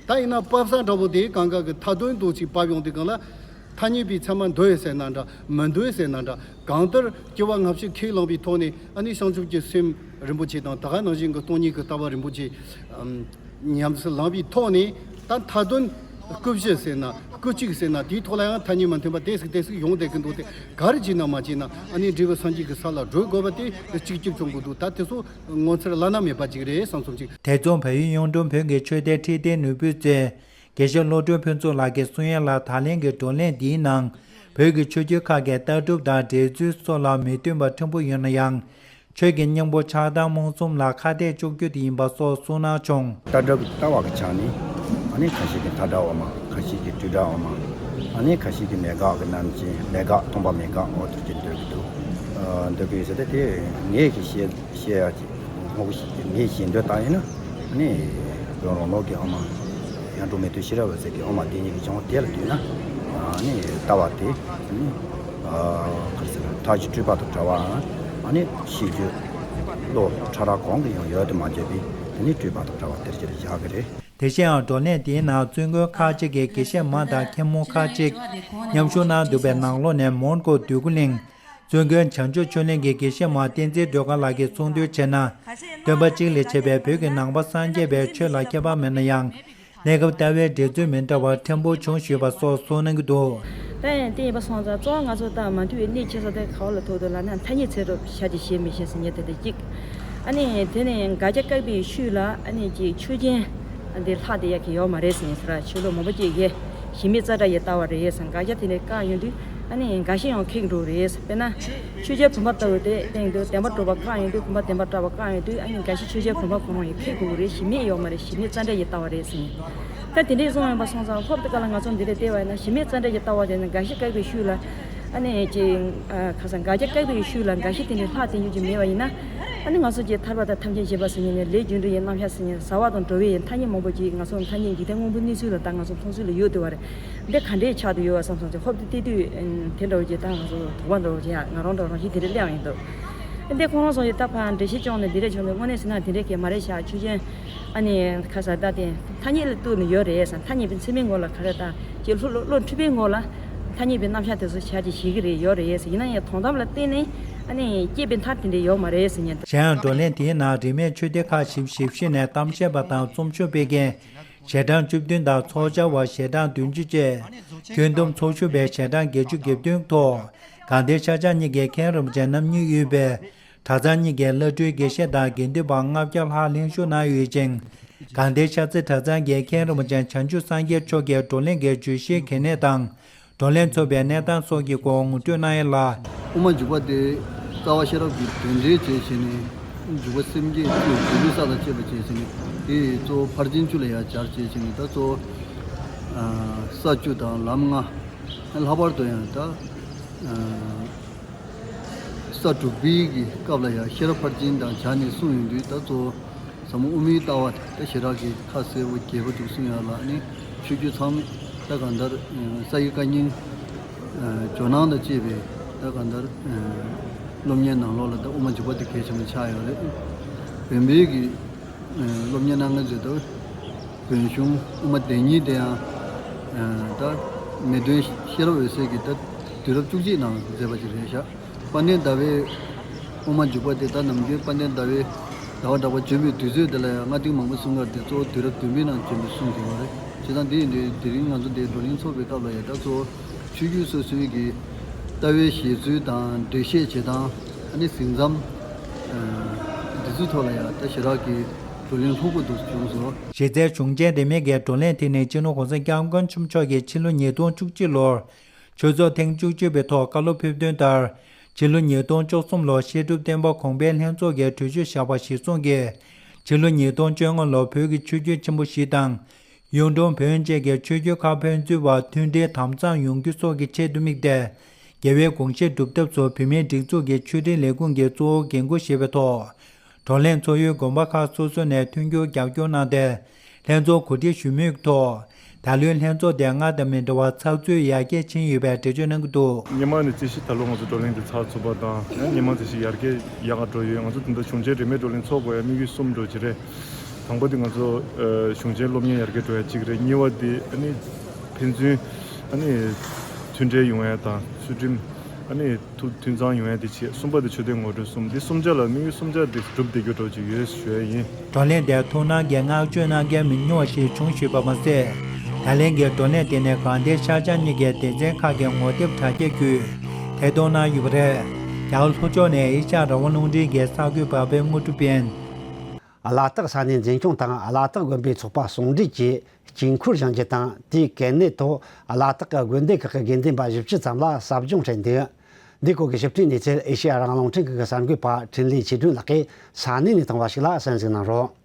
ད་ཡིན་ན་བབས་ས་འདྲ་པོ་དེ་གང་ག་གི་མཐའ་དོན་དུ་ཅིག་བབས་ཡོང་དུས་སྒང་ལ། ཐ་སྙད་པའི་ཚད་མ་འདོད་ཟེར་ན་འདྲ། མི་འདོད་ཟེར་ན་འདྲ། གང་ལྟར་སྐྱེ་བ་སྔ་ཕྱི་ཁས་བླངས་པའི་ཐོག་ནས། ཨ་ནི་བྱང་ཆུབ་ཀྱི་སེམས་རིན་པོ་ཆེ་དང་། ད་ག་ནང་བཞིན་གྱི་སྟོང་ཉིད་ཀྱི་ལྟ་བ་རིན་པོ་ཆེ་ཉམས་སུ་བླངས་པའི་ཐོག་ནས། ད་མཐའ་དོན་སྐུ་བཞི་ཟེར་ན། སྐུ་གཅིག་ཟེར་ན། དེའི་ཐོག་ལ་ཡང་ཐ་སྙད་མི་མཐུན་པ་དེ་ཟིག་དེ་ཟིག་ཡོང་བསྡད་ཀྱི་འདུག། དེ་ག་རེ་བྱས་ན་མ་བྱས་ན། ཨ་ནི་འབྲས་བུ་སངས་རྒྱས་ཀྱི་ས་ལ་བགྲོད་དགོས་པ་དེ་གཅིག་གྱུར་བྱུང་གི་འདུག། ད་དེ་ཚོ་ངོ་མཚར་བླ་ན་མེད་པ་ཅིག་རེད་བསམ་བསམ་ཅིག། ཐེ་ཚོམ་བལ་ཡུལ་གཡུང་དྲུང་བོན་གྱི་ཆོས་སྡེ་ཁྲིད་སྡེ་ནོར་བུའི་གཙོས། དགེ་བཤེས་བློ་གྲོས་ཕུན་ཚོགས་ལགས་ཀྱིས་གསུང་ཡ་ལ། ད་ལན་གྱི་བགྲོ་གླེང་འདིའི་ནང་བོད་ཀྱི་ཆོས་བརྒྱུད་ཁག་གི་ལྟ་གྲུབ་དང་འགྲེལ་ཚུལ་སོགས་ལ་མི་མཐུན་པ་ཕྲན་བུ་ཡོད་ན་ཡང་། ཆོས་ཀྱི་སྙིང་པོ་ཆགས་སྡང་རྨོངས་གསུམ་ལ་ཁ་གཏད་གཅོག་རྒྱུ་དེ་ཡིན་པ་སོགས་གསུངས་གནང་བྱུང་། ལྟ་གྲུབ་ཀྱི་ལྟ་བ་གི་ཆ་ནས། ཨ་ནི་ཁ་ཤས་ཀྱིས་མཐའ་བྲལ་དབུ་མ། ཁ་ཤས་ཀྱིས་སྤྲོས་བྲལ་དབུ་མ། ཨ་ནི་ཁ་ཤས་ཀྱིས་མེད་དགག་གི་རྣམ་མཁྱེན། མེད་དགག་སྟོང་པ་མེད་དགག་འོ་དེ་ཅིག་འདོད་ཀྱི་འདུག། ཨ་འདོད་ཀྱི་ཡོད་ཟེར་ཏེ། དེ་ངས་ཀྱིས་བཤད་བཤད་ཡ་ཅིག། ངོ་ཤེས་ཀྱི་ངས་ཤེས་འདོད་བཏང་ཡིན་ན། ཨ་ནི་བོན་རང་ལུགས་ཀྱི་དབུ་མ། གཡུང་དྲུང་མེས་སྟོན་ཤེས་རབ་འོད་ཟེར་གྱི་དབུ་མ་དེ་ཉིད་ཀྱི་སྦྱོང་བ་དེ་ལ་ལྟོས་ན། ཨ་ནི་ལྟ་བ་དེ། ཨ་ནི་ཨ་ག་རེ་ཟེར། མཐའ་བཞི་སྤྲོས་པ་དང་བྲལ་བ། ཨ་ནི་ཤེས་རྒྱུད་བློ་ཕྲ་རགས་གང་གིས་ཡང་ཡོད་དུ་མ་གྱུར་པའི། ཨ་ནི་སྤྲོས་པ་དང་བྲལ་བ་དེར་ཕྱིར་བཞག་གི་རེད། དེ་བཞིན་ཡང་བགྲོ་གླེང་དེའི་ནང་བཙུན་དགོན་ཁག་ཅིག་གི་དགེ་བཤེས་མ་དང་མཁན་མོ་ཁག་ཅིག་མཉམ་ཞུགས་གནང་འདུག་པའི་ནང་ལོགས་ནས་མོན་གྷོ་འདོད་རྒུ་གླིང་བཙུན་དགོན་བྱང་ཆུབ་ཆོས་གླིང་གི་དགེ་བཤེས་མ་བསྟན་འཛིན་སྒྲོལ་དཀར་ལགས་ཀྱིས་གསུང་དོན་བྱས་ན། སྟོན་པ་གཅིག་ལས་མཆེད་པའི་བོད་ཀྱི་ནང་པ་སངས་རྒྱས་པའི་ཆོས་ལ་ཁྱད་པར་མེད་ན་ཡང་། གནས་སྐབས་ལྟ་བའི་འགྲེལ་ཚུལ་མི་འདྲ་བ་ཕྲན་བུ་བྱུང་ཞུས་པ་སོགས་གསུངས་གནང་གི་འདུག། ད་ཡང་དེ་ཡིན་པ་སོང་ཙང་། གཙོ་བོ་ང་ཚོ་ད་མ་མཐུན་པའི་གནད་ཆེ་ས་དེ་ག་བ་ལ་ཐུག་འདུག་ལབ་ན། ཐ་སྙད་ཚིག་གྲོགས་བྱ་རྒྱུ་བྱེད་མི་ཤེས་ཟེར་མཁན་དེ་འདྲ་གཅིག། ཨ་ནི་དེ་ནས་དགག་བྱ་བཀག་པའི་ཤུལ་ལ། ཨ་ནི་ཅིག་ཆོས་ཅན་འདི་ལྷག་བསྡད་ཡ་གི་ཡོད་མ་རེད་ཟེར་མཁན་ཟེར་བ། ཆོས་ལུགས་མང་པོ་ཅིག་གིས་གཞི་མེད་རྩ་བྲལ་གྱི་ལྟ་བ་རེད་ཟེར། དགག་བྱ་དེ་འདྲ་བཀག་ཡོང་དུས། ཨ་ནི་འགའ་ཤས་ཡང་ཁེགས་འགྲོ་རེད། དཔེར་ན། ཆོས་རྒྱལ་བུམ་པ་ལྟ་བུ་དེ་སྟེང་དུ་བདེན་པ་གྲུབ་པ་བཀག་ཡོང་དུས། བུམ་པ་བདེན་པ་གྲུབ་པ་བཀག་ཡོང་དུས། ཨ་ནི་འགའ་ཤས་ཆོས་རྒྱལ་བུམ་པ་ཁོ་རང་ཡང་ཁེགས་དགོས་ཀྱི་རེད། གཞི་མེད་ཡོད་མ་རེད། གཞི་མེད་རྩ་བྲལ་གྱི་ལྟ་བ་རེད་ཟེར། ད་དེ་འདྲས་གསུངས་ཡོང་པ་སོང་ཙང་། ཧོབ་དེ་ག་ལ་ང་ཚོ་འདི་འདྲས་བལྟས་པ་ཡིན་ན། གཞི་མེད་རྩ་བྲལ་གྱི་ལྟ་བ་དེ་ནི་དགག་བྱ་བཀག་པའི་ཤུལ་ལ། ཨ་ནི་ཅིག་ཨ་ཁ་སང་དགག་བྱ་བཀག་པའི་ཤུལ་ལ་འགའ་ཤས་དེ་འདྲས་ལྷག་བསྡད་རྒྱུ་ཅིག་མེད་པ་ཡིན་ན། ཨ་ནི་ང་ཚོ་ཅིག་ཐར་པ་དང་ཐམས་ཅད་མཁྱེན་པ་ཟེར་མཁན་ནས། ལས་རྒྱུ་འབྲས་ཀྱི་རྣམ་གཞག་ཟེར་མཁན། བྱ་བ་དང་འགྲོ་བའི་ཐ་སྙད་མང་པོ་ཅིག་ང་ཚོ་ཐ་སྙད་འཇིག་རྟེན་དངོས་པོའི་གནས་ཚུལ་ལ་ད་ང་ཚོ་མཐོང་ཚུལ་ལ་ཡོད་བསྡད་པ་རེད། འདི་ག་འདྲས་ཆགས་བསྡད་ཡོད་པ་བསམ་སོང་ཙང་། ཧོབ་ཏེ་བལྟས་དུས་དེ་འདྲ་བོ་ཅིག་ད་ང་ཚོ་དོགས་པ་འདྲ་བོ་ཅིག་ཡ། ང་རང་འདྲ་རང་བཞིན་དེ་འདྲས་སླེབས་ཡོང་གི་འདུག། འདི་ཁོང་རང་ཚོ་ཡི་ད་ཕར་འགྲེལ་བཤད་བྱུང་ནས་འདི་འདྲས་བྱུང་ནས། དངོས་གནས་ཟེར་ན་དེ་འདྲས་ཀྱི་མ་རེད་ཤག། ཆོས་ཅན། ཨ་ནི་ཁ་ས་ད་དེ་ཐ་སྙད་ལ་གཏུགས་ནས་ཡོད་རེད་ཟེར། ཐ་སྙད་པའི་ཚད་མའི་ངོ་ལ་ག་རེ་ད་ཅིག་བློ་བློ་བློ་འཁྲུལ་པའི་ངོ་ལ་ཐ་སྙད་པའི་རྣམ་གཞག་དེ་ཚོ་བྱ་ཅིག་བྱེད་ཀྱི་རེད། ཡོད་རེད་ཟེར། ཡིན་ན་ཡང་དོན་དམ་ལ་བལྟས་ནས། ཨ་ནི་སྐྱེས་པའི་མཐར་དེ་འདྲས་ཡོད་མ་རེད་ཟེར་མཁན། གཞན་ཡང་བགྲོ་གླེང་དེའི་ནང་རིས་མེད་ཆོས་སྡེ་ཁག་བཞི་བཞི་བཞི་ནས་གཏམ་བཤད་པ་དང་རྩོམ་ཞུ་སྤེལ་མཁན། ཞལ་གྲངས་བཅུ་བདུན་དང་ཚོགས་བཅར་བ་ཞལ་གྲངས་བདུན་ཅུ་བཅས། ཁྱོན་བསྡོམས་ཚོགས་ཞུགས་པའི་ཞལ་གྲངས་བརྒྱད་ཅུ་གྱ་བདུན་ཐོག། དགའ་ལྡན་ཤར་བྱང་གཉིས་ཀྱི་མཁན་རིན་པོ་ཆེ་རྣམ་གཉིས་དབུས་པའི་གྲྭ་ཚང་གཉིས་ཀྱི་བླ་སྤྲུལ་དགེ་བཤེས་དང་དགེ་འདུན་པ་ལྔ་བརྒྱ་ལྷག་ལྷན་ཞུགས་གནང་ཡོད་ཅིང་། དགའ་ལྡན་ཤར་རྩེ་གྲྭ་ཚང་གི་མཁན་རིན་པོ་ཆེ་བྱང་ཆུབ་སངས་རྒྱས་མཆོག་གིས་བགྲོ་གླེང་གི་བརྗོད་གཞིའི་གལ་གནད་དང་། བགྲོ་གླེང་ཚོགས་པའི་གནས་སྟངས་སོགས་ཀྱི་སྐོར་ངོ་སྤྲོད་གནང་ཡ་ལ། དབུ་མ་འཇུག་པ་དེ་རྩ་བ་ཤེས་རབ་ཀྱི་དོན་འགྲེལ་བྱས་བྱས་ནས། འཇུག་པ་སེམས་བསྐྱེད་བཅུ། སྒྱུ་ལུས་ས་དང་བཅས་པ་བྱས་བྱས་ནས། དེ་གཙོ་བོ་ཕར་ཕྱིན་བཅུ་ལ་ཡང་སྦྱར་བྱས་བྱས་ནས། ད་གཙོ་བོ་ས་བཅུ་དང་ལམ་ལྔ། ལྷག་པར་དུ་ཡང་ད་ས་དྲུག་པའི་གི་སྐབས་ལ་ཡང་ཤེས་རབ་ཕར་ཕྱིན་དང་སྦྱར་ནས་གསུངས་ཡོང་དུས། ད་གཙོ་བོ་ཟབ་མོ་དབུ་མའི་ལྟ་བ་ད་ཞེ་དྲག་གི་ཁ་གསལ་པོ་རྒྱས་པོ་འདུག་གསུང་ཡ་ལ་ནི། ཆོས་བརྒྱུད་ཚང་མས་ད་གང་ལྟར་ས་ཡི་བཀའ་རྙིང་ཇོ་ནང་དང་བཅས་པའི་ད་གང་ལྟར་ སློབ་གཉེར་ནང་ལོགས་ལ་ད་དབུ་མ་འཇུག་པ་དེ་གལ་ཆེན་པོ་ཆགས་ཡོད་རེད། བོན་པོའི་གི་སློབ་གཉེར་གནང་མཁན་ཚོས་ད་བོན་གཞུང་དབུ་མ་བདེན་གཉིས་དེ་ཡང་ད་མེས་སྟོན་ཤེས་རབ་འོད་གསལ་གྱིས་ད་དུས་རབས་བཅུ་གཅིག་ནང་མཛད་པ་ཅིག་རེད་ཤག་དཔལ་ལྡན་ཟླ་བའི་དབུ་མ་འཇུག་པ་དེ་ད་ནམ་རྒྱུན་དཔལ་ལྡན་ཟླ་བའི་ཟླ་བ་གྲགས་པ་བྱོན་པའི་དུས་ཚོད་དེ་ལ་ཡང་སྔ་དུས་མང་པོ་གསུང་སྐབས་དེ་གཙོ་བོ་དུས་རབས་བདུན་པའི་ནང་བྱོན་པའི་གསུང་དེ་ཡོད་རེད། བྱས་ཙང་དེ་ཡིན་དུས་དེ་རིང་ང་ཚོ་འདིར་བགྲོ་གླེང་ཚོགས་པའི་སྐབས་ལ་ཡང་ད་གཙོ་བོ་ཆོས་བརྒྱུད་སོ་སོའི་གི་ལྟ་བའི་བཞེད་ཚུལ་དང་འགྲེལ་བཤད་བྱེད་སྟངས། ཨ་ནི་གཟིགས་མཚམས། ཨ། འདི་ཚོའི་ཐོག་ལ་ཡང་ད་ཞེ་དྲག་གི་བགྲོ་གླེང་ལྷུག་པོ་འདུག་བྱུང་སོང་། གཞི་རྩའི་གཞུང་ཆེན་རིས་མེད་ཀྱི་བགྲོ་གླེང་དེ་ནི་སྤྱི་ནོར་༸གོང་ས་༸སྐྱབས་མགོན་ཆེན་པོ་མཆོག་གིས་ཕྱི་ལོ་ཉིས་སྟོང་བཅུ་གཅིག་ལོར་ཆོས་ཚོགས་ཐེངས་བཅུ་གཅིག་པའི་ཐོག་བཀའ་སློབ་ཕེབས་དོན་ལྟར། ཕྱི་ལོ་ཉིས་སྟོང་བཅུ་གསུམ་ལོར་བཤད་སྒྲུབ་བསྟན་པ་གོང་འཕེལ་ལྷན་ཚོགས་ཀྱིས་གྲོས་ཆོད་བཞག་པ་གཞིར་བཟུང་གིས། ཕྱི་ལོ་ཉིས་སྟོང་བཅོ་ལྔ་ལོར་བོད་ཀྱི་ཆོས་བརྒྱུད་ཆེན་པོ་བཞི་དང་། གཡུང་དྲུང་བོན་བཅས་ཀྱི་ཆོས་བརྒྱུད་ཁག་ཕན་ཚུན་བར་མཐུན་སྒྲིལ་དམ་གཙང་ཡོང་རྒྱུ་སོགས་ཀྱི་ཆེད་དུ་དམིགས་ཏེ། རྒྱལ་བའི་དགོངས་བཞེད་སྒྲུབ་ཐབས་སུ་བོད་མིའི་སྒྲིག་འཛུགས་ཀྱི་ཆོས་དྲིལ་ལས་ཁུངས་ཀྱི་གཙོ་བོ་འགན་འཁུར་བཞེས་པའི་ཐོག་བགྲོ་གླེང་ཚོགས་ཡུལ་དགོན་པ་ཁག་སོ་སོ་ནས་མཐུན་འགྱུར་རྒྱབ་སྐྱོར་གནང་སྟེ། ལྷན་ཚོགས་གོ་སྒྲིག་ཞུ་མུས་ཐོག་ད་ལོའི་ལྷན་ཚོགས་དེ་སྔར་དང་མི་འདྲ་བར་ཚགས་ཚུད་ཡར་རྒྱས་ཕྱིན་ཡོད་པའི་འགྲེལ་བརྗོད་གནང་གི་འདུག་སྔོན་མ་ནས་རྩིས་གཞི་ད་ལོ་ང་ཚོ་བགྲོ་གླེང་དེ་ཚར་ཚུགས་པ་དང་། སྔོན་མ་རྩིས་གཞི་ཡར་རྒྱས་ཡག་ག་འགྲོ་ཡོད། ང་ཚོ་དེ་འདྲ་གཞུང་ཆེན་རིས་མེད་བགྲོ་གླེང་ཚོགས་དགོས་ཡ་དམིགས་ཡུལ་གསུམ་འདྲ་བོ་ཅིག་རེད། དང་པོ་དེ་ང་ཚོ་ཨ་གཞུང་ཆེན་སློབ་གཉེར་ཡར་རྒྱས་འགྲོ་ཡ་གཅིག་རེད། གཉིས་པ་དེ་ཨ་ནི་ཕན་ཚུན་ཨ་ནི་མཐུན་འབྲེལ་ཡོང་ཡ་དང་ཚུལ་ཁྲིམས་ཨ་ནི་ཐུགས་མཐུན་གཙང་ཡོང་ཡ་དེ་བྱས། གསུམ་པ་དེ་ཆོས་དད་ངོ་སྤྲོད་གསུམ། འདི་གསུམ་ཆ་ལ་དམིགས་ཡུལ་གསུམ་ཆ་དེ་འགྲུབ་བསྡད་རྒྱུ་འདྲ་བོ་ཅིག་ཡོད་ཞུ་ཡ་ཡིན། བགྲོ་གླེང་དེར་ཐུགས་སྣང་གིས་བསྔགས་བརྗོད་གནང་མཁན་མི་ཉུང་བ་ཞིག་བྱུང་ཞེས་པ་མ་ཟད། ད་ལན་གྱི་བགྲོ་གླེང་དེ་ནི་དགའ་ལྡན་ཤར་བྱང་གཉིས་ཀྱི་སྡེ་ཚན་ཁག་གི་ངོ་དེབ་དྲ་རྒྱ་བརྒྱུད་ཐད་གཏོང་གནང་ཡོད་པ་རེད། རྒྱ་གར་ལྷོ་ཕྱོགས་ནས་ཨེ་ཤ་ཡ་རང་དབང་རླུང་འཕྲིན་གྱི་གསར་འགོད་པ་པོའི་དངོས་གྲུབ་པས། ལ་དྭགས་ས་གནས་འཛིན་སྐྱོང་དང་ལ་དྭགས་དགོན་པའི་ཚོགས་པ་ཟུང་འབྲེལ་གྱིས་དཀྱིལ་འཁོར་བཞེངས་རྒྱུ་དང་། དེའི་གལ་གནད་ཐོག་ལ་དྭགས་ཀྱི་དགོན་སྡེ་ཁག་གི་དགེ་འདུན་པ་བཞི་བཅུ་ཙམ་ལ་ཟབ་སྦྱོང་སྤྲད་འདུག་འདིའི་སྐོར་གྱི་ཞིབ་ཕྲའི་གནས་ཚུལ་ཨེ་ཤེ་ཡ་རང་དབང་རླུང་འཕྲིན་ཁང་གི་གསར་འགོད་པ་འཕྲིན་ལས་ཆོས་སྒྲོན་ལགས་ཀྱིས་ས་གནས་ནས་བཏང་བ་ཞིག་ལ་གསན་གཟིགས་གནང་རོགས།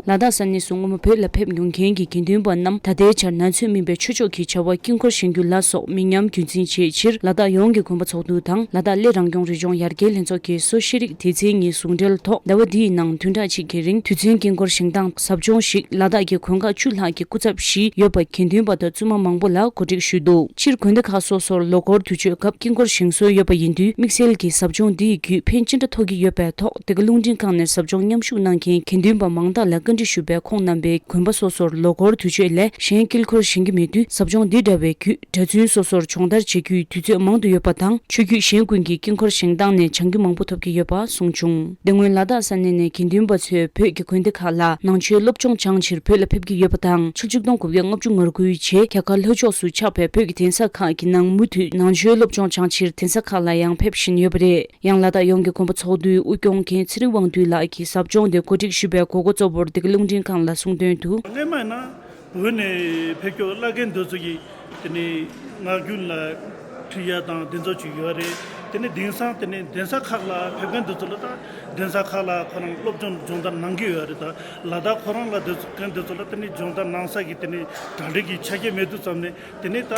ལ་དྭགས་ས་གནས་སུ་སྔོན་མ་བོད་ལ་ཕེབས་མྱོང་མཁན་གྱི་དགེ་འདུན་པ་རྣམས་ད་ལྟའི་ཆར་ན་ཚོད་སྨིན་པའི་ཆོས་ཕྱོགས་ཀྱི་བྱ་བ་དཀྱིལ་འཁོར་བཞེངས་རྒྱུ་ལ་སོགས་མི་ཉམས་རྒྱུན་འཛིན་བྱེད་ཕྱིར། ལ་དྭགས་ཡོངས་ཀྱི་དགོན་པ་ཚོགས་འདུ་དང་ལ་དྭགས་གླེ་རང་སྐྱོང་རི་ལྗོངས་ཡར་རྒྱས་ལྷན་ཚོགས་ཀྱི་སུད་སི་ཤེས་རིག་སྡེ་ཚན་གཉིས་ཟུང་འབྲེལ་ཐོག་ཟླ་བ་འདིའི་ནང་བདུན་ཕྲག་གཅིག་གི་རིང་དུས་མཚན་དཀྱིལ་འཁོར་བཞེངས་སྟངས་ཟབ་སྦྱོང་ཞིག་ལ་དྭགས་ཀྱི་དགོན་ཁག་བཅུ་ལྷག་གི་སྐུ་ཚབ་བཞི་ཡོད་པ་དགེ་འདུན་པ་དང་བཙུན་མ་མང་པོ་ལ་གོ་སྒྲིག་ཞུས་འདུག་སྤྱིར་དགོན་སྡེ་ཁག་སོ་སོར་ལོ་འཁོར་དུས་མཆོད་སྐབས་དཀྱིལ་འཁོར་བཞེངས་སྲོལ་ཡོད་པ་ཡིན་དུས། དམིགས་བསལ་གྱི་ཟབ་སྦྱོང་འདི་ཡི་བརྒྱུད་ཕན་ཅི་འདྲ་ཐོགས་ཀྱི་ཡོད་པའི་ཐོག་འདི་ག་རླུང་འཕྲིན་ཁང་ནས་ཟབ་སྦྱོང་མཉམ་ཞུགས་གནང་མཁན་དགེ་འདུན་པ་མང་དག་ལ་བཀའ་འདྲི་ཞུས་པས། ཁོང་རྣམ་པས་དགོན་པ་སོ་སོར་ལོ་འཁོར་དུས་མཆོད་ལས་གཞན་དཀྱིལ་འཁོར་བཞེངས་ཀྱི་མེད་དུས། ཟབ་སྦྱོང་འདི་འདྲ་བའི་བརྒྱུད་གྲྭ་བཙུན་སོ་སོར་སྦྱོང་བརྡར་བྱེད་རྒྱུའི་དུས་ཚོད་མང་དུ་ཡོད་པ་དང་། ཆོས་བརྒྱུད་གཞན་ཀུན་གྱིས་དཀྱིལ་འཁོར་བཞེངས་སྟངས་ནས་བྱང་རྒྱུ་མང་པོ་ཐོབ་ཀྱི་ཡོད་པ་གསུངས་བྱུང་། དེ་སྔོན་ལ་དྭགས་ས་གནས་ནས་དགེ་འདུན་པ་ཚོས་བོད་ཀྱི་དགོན་སྡེ་ཁག་ལ་ནང་ཆོས་སློབ་སྦྱོང་སྦྱང་ཕྱིར་བོད་ལ་ཕེབས་ཀྱི་ཡོད་པ་དང་། ཕྱི་ལོ་ཆིག་སྟོང་དགུ་བརྒྱ་ལྔ་བཅུ་ང་དགུའི་རྗེས་རྒྱ་གར་ལྷོ་ཕྱོགས་སུ་ཆགས་པའི་བོད་ཀྱི་གདན་ས་ཁག་གི་ནང་མུ་མཐུད་ནང་ཆོས་སློབ་སྦྱོང་སྦྱང་ཕྱིར་གདན་ས་ཁག་ལ་ཡང་ཕེབས་བཞིན་ཡོད་པ་རེད། ཡང་ལ་དྭགས་ཡོངས་ཀྱི་དགོན་པ་ཚོགས་འདུའི་དབུ་སྐྱོང་མཁན་ཚེ་རིང་དབང་འདུས་ལགས་ཀྱིས་ཟབ་སྦྱོང་དེ་གོ་སྒྲིག་ཞུས་པའི་དགོས་མཁོ་གཙོ་བོར་འདི་ག་རླུང་འཕྲིན་ཁང་ལ་གསུངས་དོན་དུ། སྔོན་མ་ཡིན་ན་བོད་ནས་ཕེབས་སྐྱོད་བླ་རྒན་དེ་ཚོ་གིས་དེ་ནས་ངག་རྒྱུན་ལ་ཁྲིད་ཡ་དང་དེ་ཚོ་ཅིག་ཡོད་རེད། དེ་ནས་དེང་སང་དེ་ནས་གདན་ས་ཁག་ལ་ཕེབས་མཁན་དེ་ཚོ་ལ་ད་གདན་ས་ཁག་ལ་ཁོ་རང་སློབ་སྦྱོང་སྦྱོང་བརྡར་གནང་གི་ཡོད་རེད། ད་ལ་དྭགས་ཁོ་རང་ལ་དེ་ཚོ་མཁན་དེ་ཚོ་ལ་དེ་ནས་སྦྱོང་བརྡར་གནང་ས་གི་དེ་ནས་གྲ་སྒྲིག་གི་ཆ་རྐྱེན་མེད་དུས་ཙམ་ནས། དེ་ནས་ད་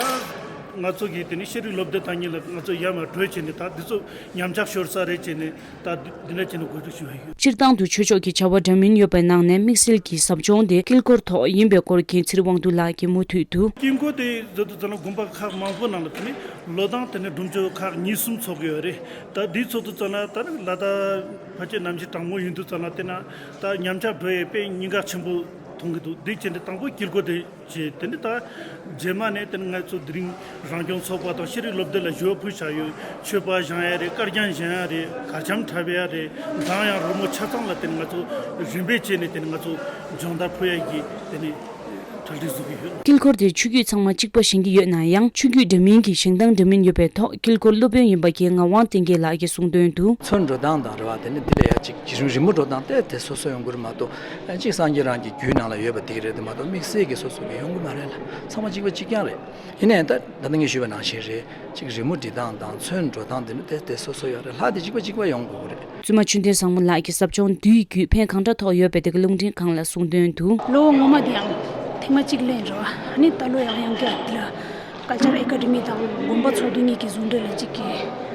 ང་ཚོ་གི་དེ་ནས་ཤེས་རིག་སློབ་སྡེ་དང་གཉིས་ལ་ང་ཚོ་ཡར་མར་བགྲོད་བྱས་ནས། ད་འདི་ཚོ་ཉམས་ཆག་ཤོར་ས་རེད་བྱས་ནས། ད་འདི་འདྲ་བྱས་ནས་གོ་སྒྲིག་ཞུ་བ་ཡིན། སྤྱིར་བཏང་དུ་ཆོས་ཕྱོགས་ཀྱི་བྱ་བ་འདྲ་མིན་ཡོད་པའི་ནང་ནས་དམིགས་བསལ་གྱི་ཟབ་སྦྱོང་དེ་དཀྱིལ་འཁོར་ཐོག་ཡིན་པའི་སྐོར་མཁན་ཚེ་རིང་དབང་འདུས་ལགས་ཀྱིས་མུ་མཐུད་དུ། དཀྱིལ་འཁོར་དེ་བཟོ་དུས་ཙམ་ལ་དགོན་པ་ཁག་མང་པོ་ནང་ལ་དེ་ནས་ལོ་ལྟར་དེ་ནས་སྒྲུབ་མཆོད་ཁག་གཉིས་གསུམ་ཚོགས་ཀྱི་ཡོད་རེད། ད་འདི་ཚོགས་དུས་ཙམ་ལ་ད་ནི་ལ་དྭགས་ཕལ་ཆེར་གནམ་གཤིས་གྲང་མོ་ཡིན་དུས་ཙམ་ལ་དེ་ན་ད་ཉམས་ཆག་འགྲོ་ཡས་དཔེ་ཉེན་ཁ་ཆེན་པོ་མཐོང་གི་འདུག་འདི་བྱས་ནས་དང་པོ་དཀྱིལ་འཁོར་དེ་བྱས། དེ་ནི་ད་རྗེས་མ་ནས་དེ་ནི་ང་ཚོ་དེ་རིང་རང་སྐྱོང་ཚོགས་པ་དང་ཤེས་རིག་སློབ་སྡེ་ལ་ཞུ་བ་ཕུལ་བཞག་ཡོད། མཆོད་པ་བཞེངས་ཡ་རེད། དཀར་རྒྱན་བཞེངས་ཡ་རེད། གར་འཆམ་འཁྲབ་ཡ་རེད། གདངས་དབྱངས་རོལ་མོ་ཆ་ཚང་ལ་དེ་ནི་ང་ཚོ་རིམ་པས་བྱས་ནས་དེ་ནི་ང་ཚོ་སྦྱོང་བརྡར་ཕུལ་ཡ་གི་དེ་ནི་གྲ་སྒྲིག་བཟོ་གི་ཡོད། དཀྱིལ་འཁོར་དེར་ཆོས་བརྒྱུད་ཚང་མ་གཅིག་པ་བཞེངས་ཀྱི་ཡོད་ན་ཡང་། ཆོས་བརྒྱུད་འདྲ་མིན་གྱི་བཞེངས་སྟངས་འདྲ་མིན་ཡོད་པའི་ཐོག་དཀྱིལ་འཁོར་སློབ་དཔོན་ཡིན་པ་གི་ངག་དབང་བསྟན་རྒྱས་ལགས་ཀྱིས་གསུངས་དོན་དུ། ཚོན་འགྲོ་སྟངས་དང་རེད་བ། དེ་ནི་དེ་ལས་ཡ་གཅིག་གི་རིམ་རིམ་པ་འགྲོ་སྟངས་དེ་དེ་སོ་སོ་ཡོང་གི་རེད་མ་གཏོགས། གཅིག་སངས་རྒྱས་རང་གི་རྒྱུད་ནང་ལ་ཡོད་པ་དེ་རེད་དེ་མ་གཏོགས། དམིགས་བསལ་གྱི་སོ་སོ་གི་ཡོང་གི་མ་རེད་ལ། ཚང་མ་གཅིག་པ་གཅིག་རྐྱང་རེད། ཡིན་ནའི་ད་ད་ལྟ་ངས་ཞུས་པ་ནང་བཞིན་རེད། གཅིག་རི་མོ་འབྲི་སྟངས་དང་ཚོན་འགྲོ་སྟངས་དེ་ནི་དེ་དེ་སོ་སོ་ཡོད་རེད། ལྷ་དེ་གཅིག་པ་གཅིག་པ་ཡོང་དགོས་ཀྱི་རེད། བཙུན་མ་ཆོས་ལྡན་བཟང་མོ་ལགས་ཀྱིས་ཟབ་སྦྱོང་འདིའི་བརྒྱུད་ཕན་གང་འདྲ་ཐོགས་ཡོད་པའི་དེ་ག་རླུང་འཕྲིན་ཁང་ལ་གསུངས་དོན་དུ། ལོ་ངོ་མ་དེ་ཡང་ཐེངས་མ་གཅིག་ལེན་རེད་བ། ཨ་ནི་ད་ལོ་ཡང་ཡང་བསྐྱར་འདི་ལ་ཀལ་ཅར་ཨེ་ཀ་ཌེ་མི་དང་དགོན་པ་ཚོགས་འདུ་གཉིས་ཀྱི་ཟུང་འབྲེལ་ལ་གཅིག་གི་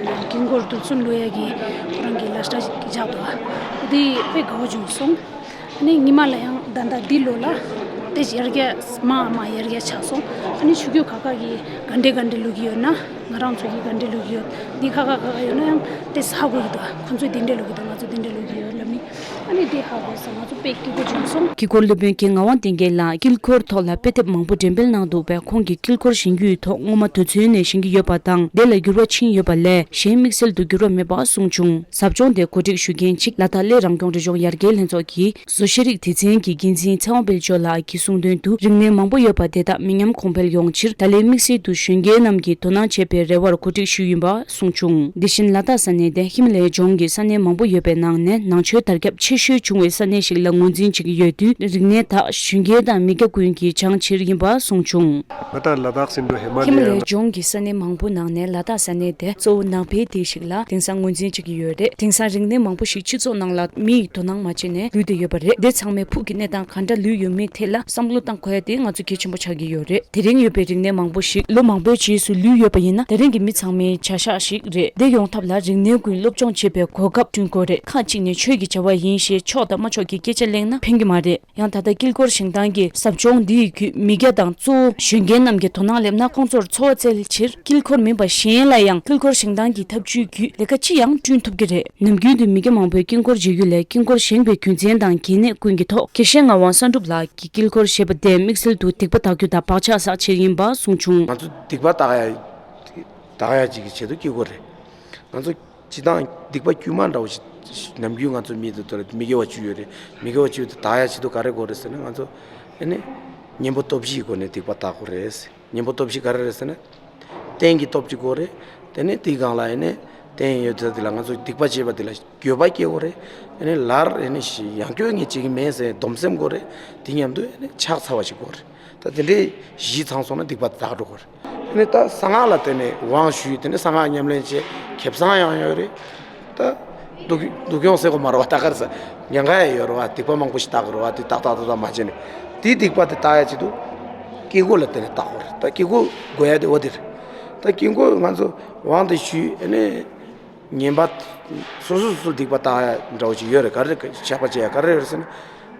དཀྱིལ་འཁོར་དུ་ཚོན་བླུག་ཡ་གི་ཁོ་རང་གི་ལས་གྲྭ་ཞིག་བཞག་འདུག་བ། དེ་དཔེ་དགའ་བོ་བྱུང་སོང་། ཨ་ནི་ཉི་མ་ལ་ཡང་ད་ལྟ་འདི་ལོ་ལ་དེ་ཡར་རྒྱས་མ་མ་ཡར་རྒྱས་ཆགས་སོང་། ཨ་ནི་ཆོས་བརྒྱུད་ཁག་ཁག་གི་ག་འདྲས་ག་འདྲས་བླུག་གི་ཡོད་ན་ ང་རང་ཚོ་གིས་ག་འདྲས་ལབ་ཀྱི་ཡོད། འདི་ཁ་ཁ་ཁ་ཁ་ཡོད་ན་ཡང་དེ་ཧ་གོ་གི་འདུག་ཁོང་ཚོས་འདི་འདྲས་ལབ་ཀྱི་འདུག་ང་ཚོ་འདི་འདྲས་ལབ་ཀྱི་ཡོད་ལབ་ནི། ཨ་ནི་དེ་ཧ་གོ་སོང་། ང་ཚོ་དཔེ་སྐྱིད་པོ་བྱུང་སོང་། དཀྱིལ་འཁོར་སློབ་དཔོན་གྱི་ངག་དབང་བསྟན་རྒྱལ་ལགས་དཀྱིལ་འཁོར་ཐོག་ལ་དཔེ་དེབ་མང་པོ་འགྲེམས་སྤེལ་གནང་འདུག་པས། ཁོང་གིས་དཀྱིལ་འཁོར་བཞེངས་རྒྱུའི་ཐོག་སྔོན་མ་དུས་ཚོད་ནས་བཞེངས་ཀྱི་ཡོད་པ་དང་། དེ་ལ་འགྱུར་བ་ཕྱིན་ཡོད་པ་ལས་གཞན་དམིགས་བསལ་དུ་འགྱུར་བ་མེད་པ་གསུངས་བྱུང་། ཟབ་སྦྱོང་དེ་གོ་སྒྲིག་ཞུ་མཁན་གཅིག་ལ་དྭགས་གླེ་རང་སྐྱོང་རི་ལྗོངས་ཡར་རྒྱས་ལྷན་ཚོགས་ཀྱི་བཟོ་ཤེས་རིག་སྡེ་ཚན་གྱི་འགན་འཛིན་ཚེ་དབང་དཔལ་འབྱོར་ལགས་ཀྱིས་གསུངས་དོན་དུ། རིག་གནས་མང་པོ་ཡོད་པ་དེ་དག་མི་ཉམས་གོང་འཕེལ་ཡོང་ཕྱིར། ད་ལན་དམིགས་བསལ་དུ་གཞོན་སྐྱེས་རྣམས་ཀྱིས་དོ་སྣང་བྱེད་པའི་རེ་བར་གོ་སྒྲིག་ཞུས་ཡིན་པ་གསུངས་བྱུང་། དེ་བཞིན་ལ་དྭགས་ས་གནས་དེ་ཧི་མ་ལ་ཡའི་ལྗོངས་ཀྱི་ས་གནས་མང་པོ་ཡོད་པའི་ནང་ནས་ནང་ཆོས་དར་ཁྱབ་ཆེ་ཤོས་བྱུང་བའི་ས་གནས་ཤིག་ལ་ངོས་འཛིན་བྱེད་ཀྱི་ཡོད་དུས། རིག་གནས་དག་གཞོན་སྐྱེས་དང་མི་སྐྱ་ཀུན་གྱིས་སྦྱང་ཕྱིར་ཡིན་པ་གསུངས་བྱུང་། ང་དང་ལ་དྭགས་སི་འགྲོ་ཧི་མ་ལ་ཡའི་ལྗོངས་ཀྱི་ས་གནས་མང་པོ་ནང་ནས་ལ་དྭགས་ས་གནས་དེ་གཙོ་བོ་ནང་པའི་སྡེ་ཞིག་ལ་དེང་སང་ངོས་འཛིན་བྱེད་ཀྱི་ཡོད་རེད། དེང་སང་རིག་གནས་མང་པོ་ཞིག་སྤྱི་ཚོགས་ནང་ལ་མི་ཡིས་དོ་སྣང་མ་བྱས་ནས་ལུས་བསྡད་ཡོད་པ་རེད། དེ་ཚང་མས་ཕུགས་ཀྱི་གནས་སྟངས་ག་འདྲ་ལུས་ཡོད་མེད་ཐད་ལ་བསམ་བློ་བཏང་དགོས་ཡ་དེ་ང་ཚོ་གལ་ཆེན་པོ་ཆགས་ཀྱི་ཡོད་རེད། དེ་རིང་ཡོད་པའི་རིག་གནས་མང་པོ་ཞིག་ལོ་མང་པོའི་རྗེས་སུ་ལུས་ཡོད་པ་ཡིན་ན། དེ་རིང་གི་མི་ཚང་མའི་བྱ་གཞག་ཞིག་རེད། དེ་ཡོང་ཐབས་ལ་རིག་གནས་ཀུན་སློབ་སྦྱོང་བྱེད་པའི་གོ་སྐབས་བསྐྲུན་དགོས་རེད། ཁ་གཅིག་ནས་ཆོས་ཀྱི་བྱ་བ་ཡིན་ཞེས་ཆོག་དང་མ་ཆོག་གི་སྐད་ཆ་གླེང་ན་ཕན་གྱི་མ་རེད། ཡང་ད་ལྟ་དཀྱིལ་འཁོར་བཞེངས་སྟངས་ཀྱི་ཟབ་སྦྱོང་འདི་ཡི་བརྒྱུད་མི་སྐྱ་དང་གཙོ་བོ་གཞོན་སྐྱེས་རྣམས་ཀྱིས་དོ་སྣང་སླེབས་ན། ཁོང་ཚོར་ཚོར་བ་བསྩལ་ཕྱིར་དཀྱིལ་འཁོར་མིན་པ་གཞན་ལ་ཡང་དཀྱིལ་འཁོར་བཞེངས་སྟངས་ཀྱི་ཐབས་ཇུས་བརྒྱུད་ལས་ཀ་ཅི་ཡང་བསྐྲུན་ཐུབ་ཀྱི་རེད། ནམ་རྒྱུན་དུ་མི་སྐྱ་མང་པོས་དཀྱིལ་འཁོར་མཇལ་རྒྱུ་ལས་དཀྱིལ་འཁོར་བཞེངས་པའི་རྒྱུ་མཚན་དང་གལ་གནད་ཀུན་གྱི་ཐོག་དགེ་བཤེས་ངག་དབང་བསམ་གྲུབ་ལགས་ཀྱིས་དཀྱིལ་འཁོར་ཞེས་པ་དེ་དམིགས་བསལ་དུ་སྡིག་པ་དག་རྒྱུ་དང་བག་ཆགས་བསགས་ཕྱིར་ཡིན་པ་གསུངས་བྱུང་། ང་ཚོ་སྡིག་པ་དག་ཡ་དག་ཡ་ཅིག་གི་ཆེད་དུ་དཀྱིལ་འཁོར་རེད། ང་ཚོ་སྤྱི་བཏང་སྡིག་པ་དཀྱུས་མ་འདྲ་བོ་ཞིག་ནམ་རྒྱུན་ང་ཚོ་མི་དེ་ཚོ་ལ་མི་དགེ་བ་བཅུ་ཡོད་རེད། མི་དགེ་བ་བཅུ་དེ་དག་ཡ་ཆེད་དུ་ག་རེ་དགོས་རེད་ཟེར་ན། ང་ཚོ་ཨེ་ནི་གཉེན་པོ་སྟོབས་བཞིའི་སྒོ་ནས་སྡིག་པ་དག་དགོས་རེད། གཉེན་པོ་སྟོབས་བཞི་ག་རེ་རེད་ཟེར་ན། རྟེན་གྱི་སྟོབས་གཅིག་དགོས་རེད། དེ་ནས་དེའི་སྒང་ལ་ཨེ་ནི་རྟེན་ཡོད་ཚད་དེ་ལ་ང་ཚོ་སྡིག་པ་བྱས་པ་དེ་ལ་འགྱོད་པ་སྐྱེ་དགོས་རེད། ཨེ་ནི་ལར་ཨེ་ནི་ཡང་སྐྱོན་ངས་བྱེད་ཀྱི་མེད་ཟེར་སྡོམ་སེམས་དགོས་རེད། དེ་མཉམ་དུ་ཨེ་ནི་ཕྱག་འཚལ་བ་ཞིག་དགོས་རེད། ད་དེ་འདྲའི་གཞི་ཚང་སོང་ན་སྡིག་པ་དག་འགྲོ་གི་རེད། ཨ་ནི་ད་གསང་སྔགས་ལ་བརྟེན་ནས་དབང་ཞུས། དེ་ནས་གསང་སྔགས་ཉམས་ལེན་བྱས། ཁེ་བཟང་ཡང་ཡོད་རེད། ད་སྡུག་སྡུག་གྱོང་སེལ་གོ་མ་རེད་བ། ད་ག་རེ་ཟ། ཉེན་ཁ་ཡང་ཡོད་རེད་བ། སྡིག་པ་མང་པོ་ཞིག་བཏགས་གི་རེད་བ། དེ་ཏག་ཏག་ཏག་ཏག་མ་བྱས་ནས་དེའི་སྡིག་པ་དེ་དག་ཡ་ཆེད་དུ་དཀྱིལ་འཁོར་ལ་བརྟེན་ནས་བཏགས་གོ་རེད། ད་དཀྱིལ་འཁོར་དགོས་ཡ་དེ་འོ་དེ་རེད། ད་དཀྱིལ་འཁོར་ང་ཚོ་དབང་དེ་ཞུས། ཨ་ནི་ངན་པ་སོ་སོ་སོ་སོ་སྡིག་པ་དག་ཡ་འདྲ་བོ་ཞིག་ཡོད་རེད། ག་རེ་བཤགས་པ་བྱེད་ཡ་ག་རེ་ཡོད་རེད་ཟེར་ན།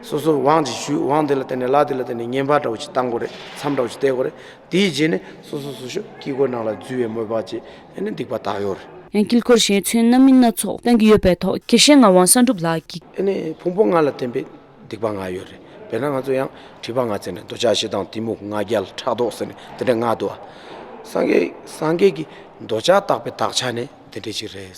སོ་སོ་དབང་ཅིག་ཞུས། དབང་དེ་ལ་བརྟེན་ནས་ལས་དེ་ལ་བརྟེན་ནས་ངན་པ་འདྲ་བོ་ཅིག་བཏང་དགོས་རེད། མཚམས་འདྲ་བོ་ཅིག་བསྟན་དགོས་རེད། དེའི་རྗེས་ནས་སོ་སོ་སོ་སོ་དཀྱིལ་འཁོར་ནང་ལ་འཛུལ་བའི་མོས་པ་བྱས། ཨ་ནི་སྡིག་པ་དག་ཡོད་རེད། ཡང་དཀྱིལ་འཁོར་བཞེངས་ཚུལ་སྣ་མིན་སྣ་ཚོགས་བསྟན་གྱི་ཡོད་པའི་ཐོག་དགེ་བཤེས་ངག་དབང་བསམ་གྲུབ་ལགས་ཀྱིས། ཨ་ནི་ཕུང་པོ་ལྔ་ལ་བརྟེན་པའི་སྡིག་པ་ལྔ་ཡོད་རེད། དཔེར་ན་ང་ཚོ་ཡང་སྒྲིབ་པ་ལྔ་ཟེར་ནས་འདོད་ཆགས་ཞེ་སྡང་གཏི་མུག་ང་རྒྱལ་ཕྲག་དོག་ཟེར་ནས་དེ་འདྲ་ལྔ་འདུག་ཨ། སངས་རྒྱས་སངས་རྒྱས་ཀྱིས་འདོད་ཆགས་དག་པའི་དག་ཆ་ནི་དེ་འདྲ་ཅིག་རེད།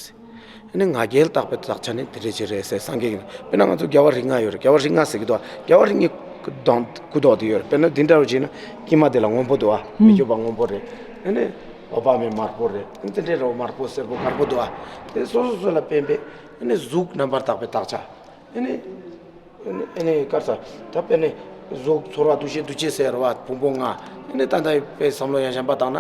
ཨ་ནི་ང་རྒྱལ་དག་པའི་དག་ཆ་ནི་དེ་འདྲ་ཅིག་རེད་ཟེར། སངས་རྒྱས་ཀྱིས་ནི། དཔེར་ན་ང་ཚོ་རྒྱལ་བ་རིགས་ལྔ་ཡོད་རེད། རྒྱལ་བ་རིགས་ལྔ་ཟེར་གྱི་འདུག་རྒྱལ་བ་རིགས་ལྔའི་སྐུ་གདོང་སྐུ་མདོག་དེ་ཡོད་རེད། དཔེར་ན་འདི་འདྲ་བོ་བྱས་ན་སྐྱེས་མ་དེ་ལ་སྔོན་པོ་འདུག་ཨ། མི་བསྐྱོད་པ་སྔོན་པོ་རེད། ཨ་ནི་འོད་དཔག་མེད་དམར་པོ་རེད། ཨ་ནི་དེ་འདྲའི་འདྲ་བོ་དམར་པོ་སེར་པོ་དཀར་པོ་འདུག་ཨ། དེ་སོ་སོ་སོ་ལ་བརྟེན་པའི་ཨ་ནི་གཟུགས་རྣམ་པར་དག་པའི་དག་ཆ། ཨ་ནི་ཨ་ནི་དཀར་ས་ད་དཔེར་ན་གཟུགས་ཚོར་བ་འདུ་ཤེས་འདུ་བྱེད་ཟེར་བ་ཕུང་པོ་ལྔ། ཨ་ནི་ད་ལྟ་དཔེ་བསམ་བློ་ཡང་གཞན་པ་བཏང་ན།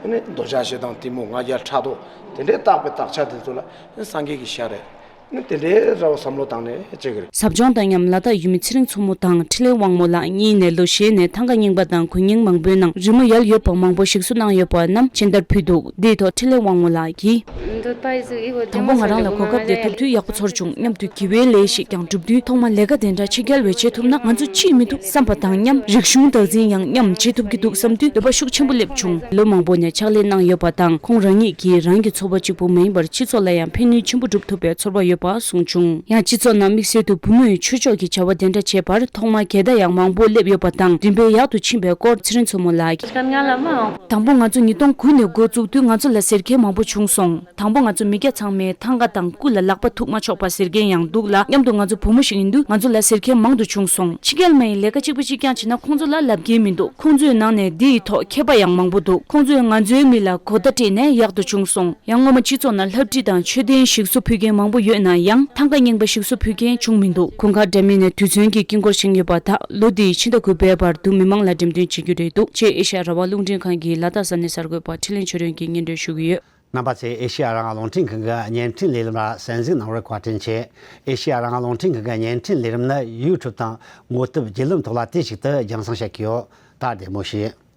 ཨ་ནི་འདོད་ཆགས་ཞེ་སྡང་གཏི་མུག་ང་རྒྱལ་ཕྲག་དོག་དེ་འདྲའི་དག་པའི་དག་ཆ་དེ་ཚོ་ལ་སངས་རྒྱས་ཀྱི་ཞལ་རེད། ཨ་ནི་དེ་འདྲའི་འདྲ་བོ་བསམ་བློ་བཏང་ནས་བྱེད་ཀྱི་རེད། ཟབ་སྦྱོང་དང་མཉམ་ལ་དྭགས་ཡུལ་མི་ཚེ་རིང་མཚོ་མོ་དང་འཕྲིན་ལས་དབང་མོ་ལགས་གཉིས་ནས་ལོ་ཤས་ནས་ཐང་ག་རྙིང་པ་དང་དགོན་རྙིང་མང་པོའི་ནང་རི་མོ་ཡལ་ཡོད་པ་མང་པོ་ཞིག་གསོ་གནང་ཡོད་པ་རྣམས་སྦྱིན་བདག་ཕུལ་འདུག་འདིའི་ཐོག་འཕྲིན་ལས་དབང་མོ་ལགས་ཀྱིས། དང་པོ་ང་རང་ལ་གོ་སྐབས་དེ་ཐོབ་དུས་ཡག་པོ་ཚོར་བྱུང་། མཉམ་དུ་དགེ་བའི་ལས་ཤིག་ཀྱང་བསྒྲུབ་དུས། ཐོག་མར་ལས་ཀ་དེ་འདྲ་ཕྱི་རྒྱལ་བས་བྱེད་ཐུབ་ན་ང་ཚོ་ཅིས་མི་ཐུབ་བསམ་པ་དང་མཉམ། རིག་གཞུང་བདག་འཛིན་ཡང་མཉམ་བྱེད་ཐུབ་ཀྱི་འདུག་བསམ་དུས་འདོད་པ་ཤུགས་ཆེན་པོ་སླེབས་བྱུང་། ལོ་མང་པོ་ནས་ཕྱག་ལས་གནང་ཡོད་པ་དང་། ཁོང་རང་ཉིད་ཀྱིས་རང་གི་འཚོ་བ་གཅིག་པུ་མ་ཡིན་པར་སྤྱི་ཚོགས་ལ་ཡང་ཕན་ནུས་ཆེན་པོ་སྒྲུབ་ཐུབ་པའི་ཚོར་བ་ཡོད་པ་གསུངས་བྱུང་། ཡང་སྤྱི་ཚོགས་ནང་དམིགས་བསལ་དུ་བུ་མོས་ཆོས་ཕྱོགས་ཀྱི་བྱ་བ་དེ་འདྲ་བྱེད་པར་ཐོག་མར་གད་བརྡ་ཡང་མང་པོ་སླེབས་ཡོད་པ་དང་། རིམ་པས་ཡག་ཏུ་ཕྱིན་པའི་སྐོར་ཚེ་རིང་མཚོ་མོ་ལགས་ཀྱིས། དང་པོ་ང་ཚོ་ཉིས་སྟོང་དགུ་ནས་འགོ་བཙུགས་དུས་ང་ཚོ་ལ་ཟེར་མཁན་མང་པོ་བྱུང་སོང་། དང་པོ་ང་ཚོ་མི་སྐྱ་ཚང་མས་ཐང་ག་དང་སྐུ་ལ་ལག་པ་ཐུག་མ་ཆོག་པ་ཟེར་མཁན་ཡང་འདུག་ལ། མཉམ་དུ་ང་ཚོ་བུ་མོ་ཞིག་ཡིན་དུས་ང་ཚོ་ལ་ཟེར་མཁན་མང་དུ་བྱུང་སོང་། ཕྱི་རྒྱལ་མ་ཡིན་ལས་ཀ་གཅིག་པ་གཅིག་རྐྱང་བྱེད་ན་ཁོང་ཚོ་ལ་ལབ་མཁན་མི་འདུག་ཁོང་ཚོའི་ནང་ནས་འདི་ཡི་ཐོག་མཁས་པ་ཡང་མང་པོ་འདུག་ཁོང་ཚོས་ང་ཚོའི་མི་ལ་གོ་བརྡ་སྤྲད་ནས་ཡག་ཏུ་བྱུང་སོང་། ཡང་སྔོན་མ་སྤྱི་ཚོགས་ནང་ལྷ་བྲིས་དང་མཆོད་རྟེན་ཞིག་གསོ་ཕུལ་མཁན་མང་པོ་ཡོད་ན་ཡང་། ཐང་ག་རྙིང་པ་ཞིག་གསོ་ཕུལ་མཁན་བྱུང་མི་འདུག་གོང་དཀར་འདྲ་མིན་ནས་དུས་ཚོད་ཀྱི་དཀྱིལ་འཁོར་བཞེངས་ཡོད་པ་དག་ལོ་འདིའི་ཕྱི་ཟླ་དགུ་པའི་བར་དུ་མི་མང་ལ་འགྲེམས་སྟོན་བྱེད་རྒྱུ་རེད་འདུག་ཅེས་ཨེ་ཤ་ཡ་རང་དབང་རླུང་འཕྲིན་ཁང་གི་ལ་དྭགས་ས་གནས་གསར་འགོད་པ་འཕྲིན་ལས་ཆོས་སྒྲོན་གྱིས་སྙན་སྒྲོན་ཞུ་གི་ཡོད། རྣམ་པ་ཚོས་ཨེ་ཤེ་ཡ་རང་དབང་རླུང་འཕྲིན་ཁང་གི་བརྙན་འཕྲིན་ལས་རིམ་ལ་གསན་གཟིགས་གནང་བར་བཀའ་དྲིན་ཆེ། ཨེ་ཤེ་ཡ་རང་དབང་རླུང་འཕྲིན་ཁང་གི་བརྙན་འཕྲིན་ལས་རིམ་ནི་ཡུ་ཊུབ་དང་ངོ་དེབ་བརྒྱུད་ལམ་ཐོག་ལ་དུས་གཅིག་ཏུ་རྒྱང་སྲིང་བྱེད་ཀྱི་ཡོད། ད་བདེ་མོ་བྱོས།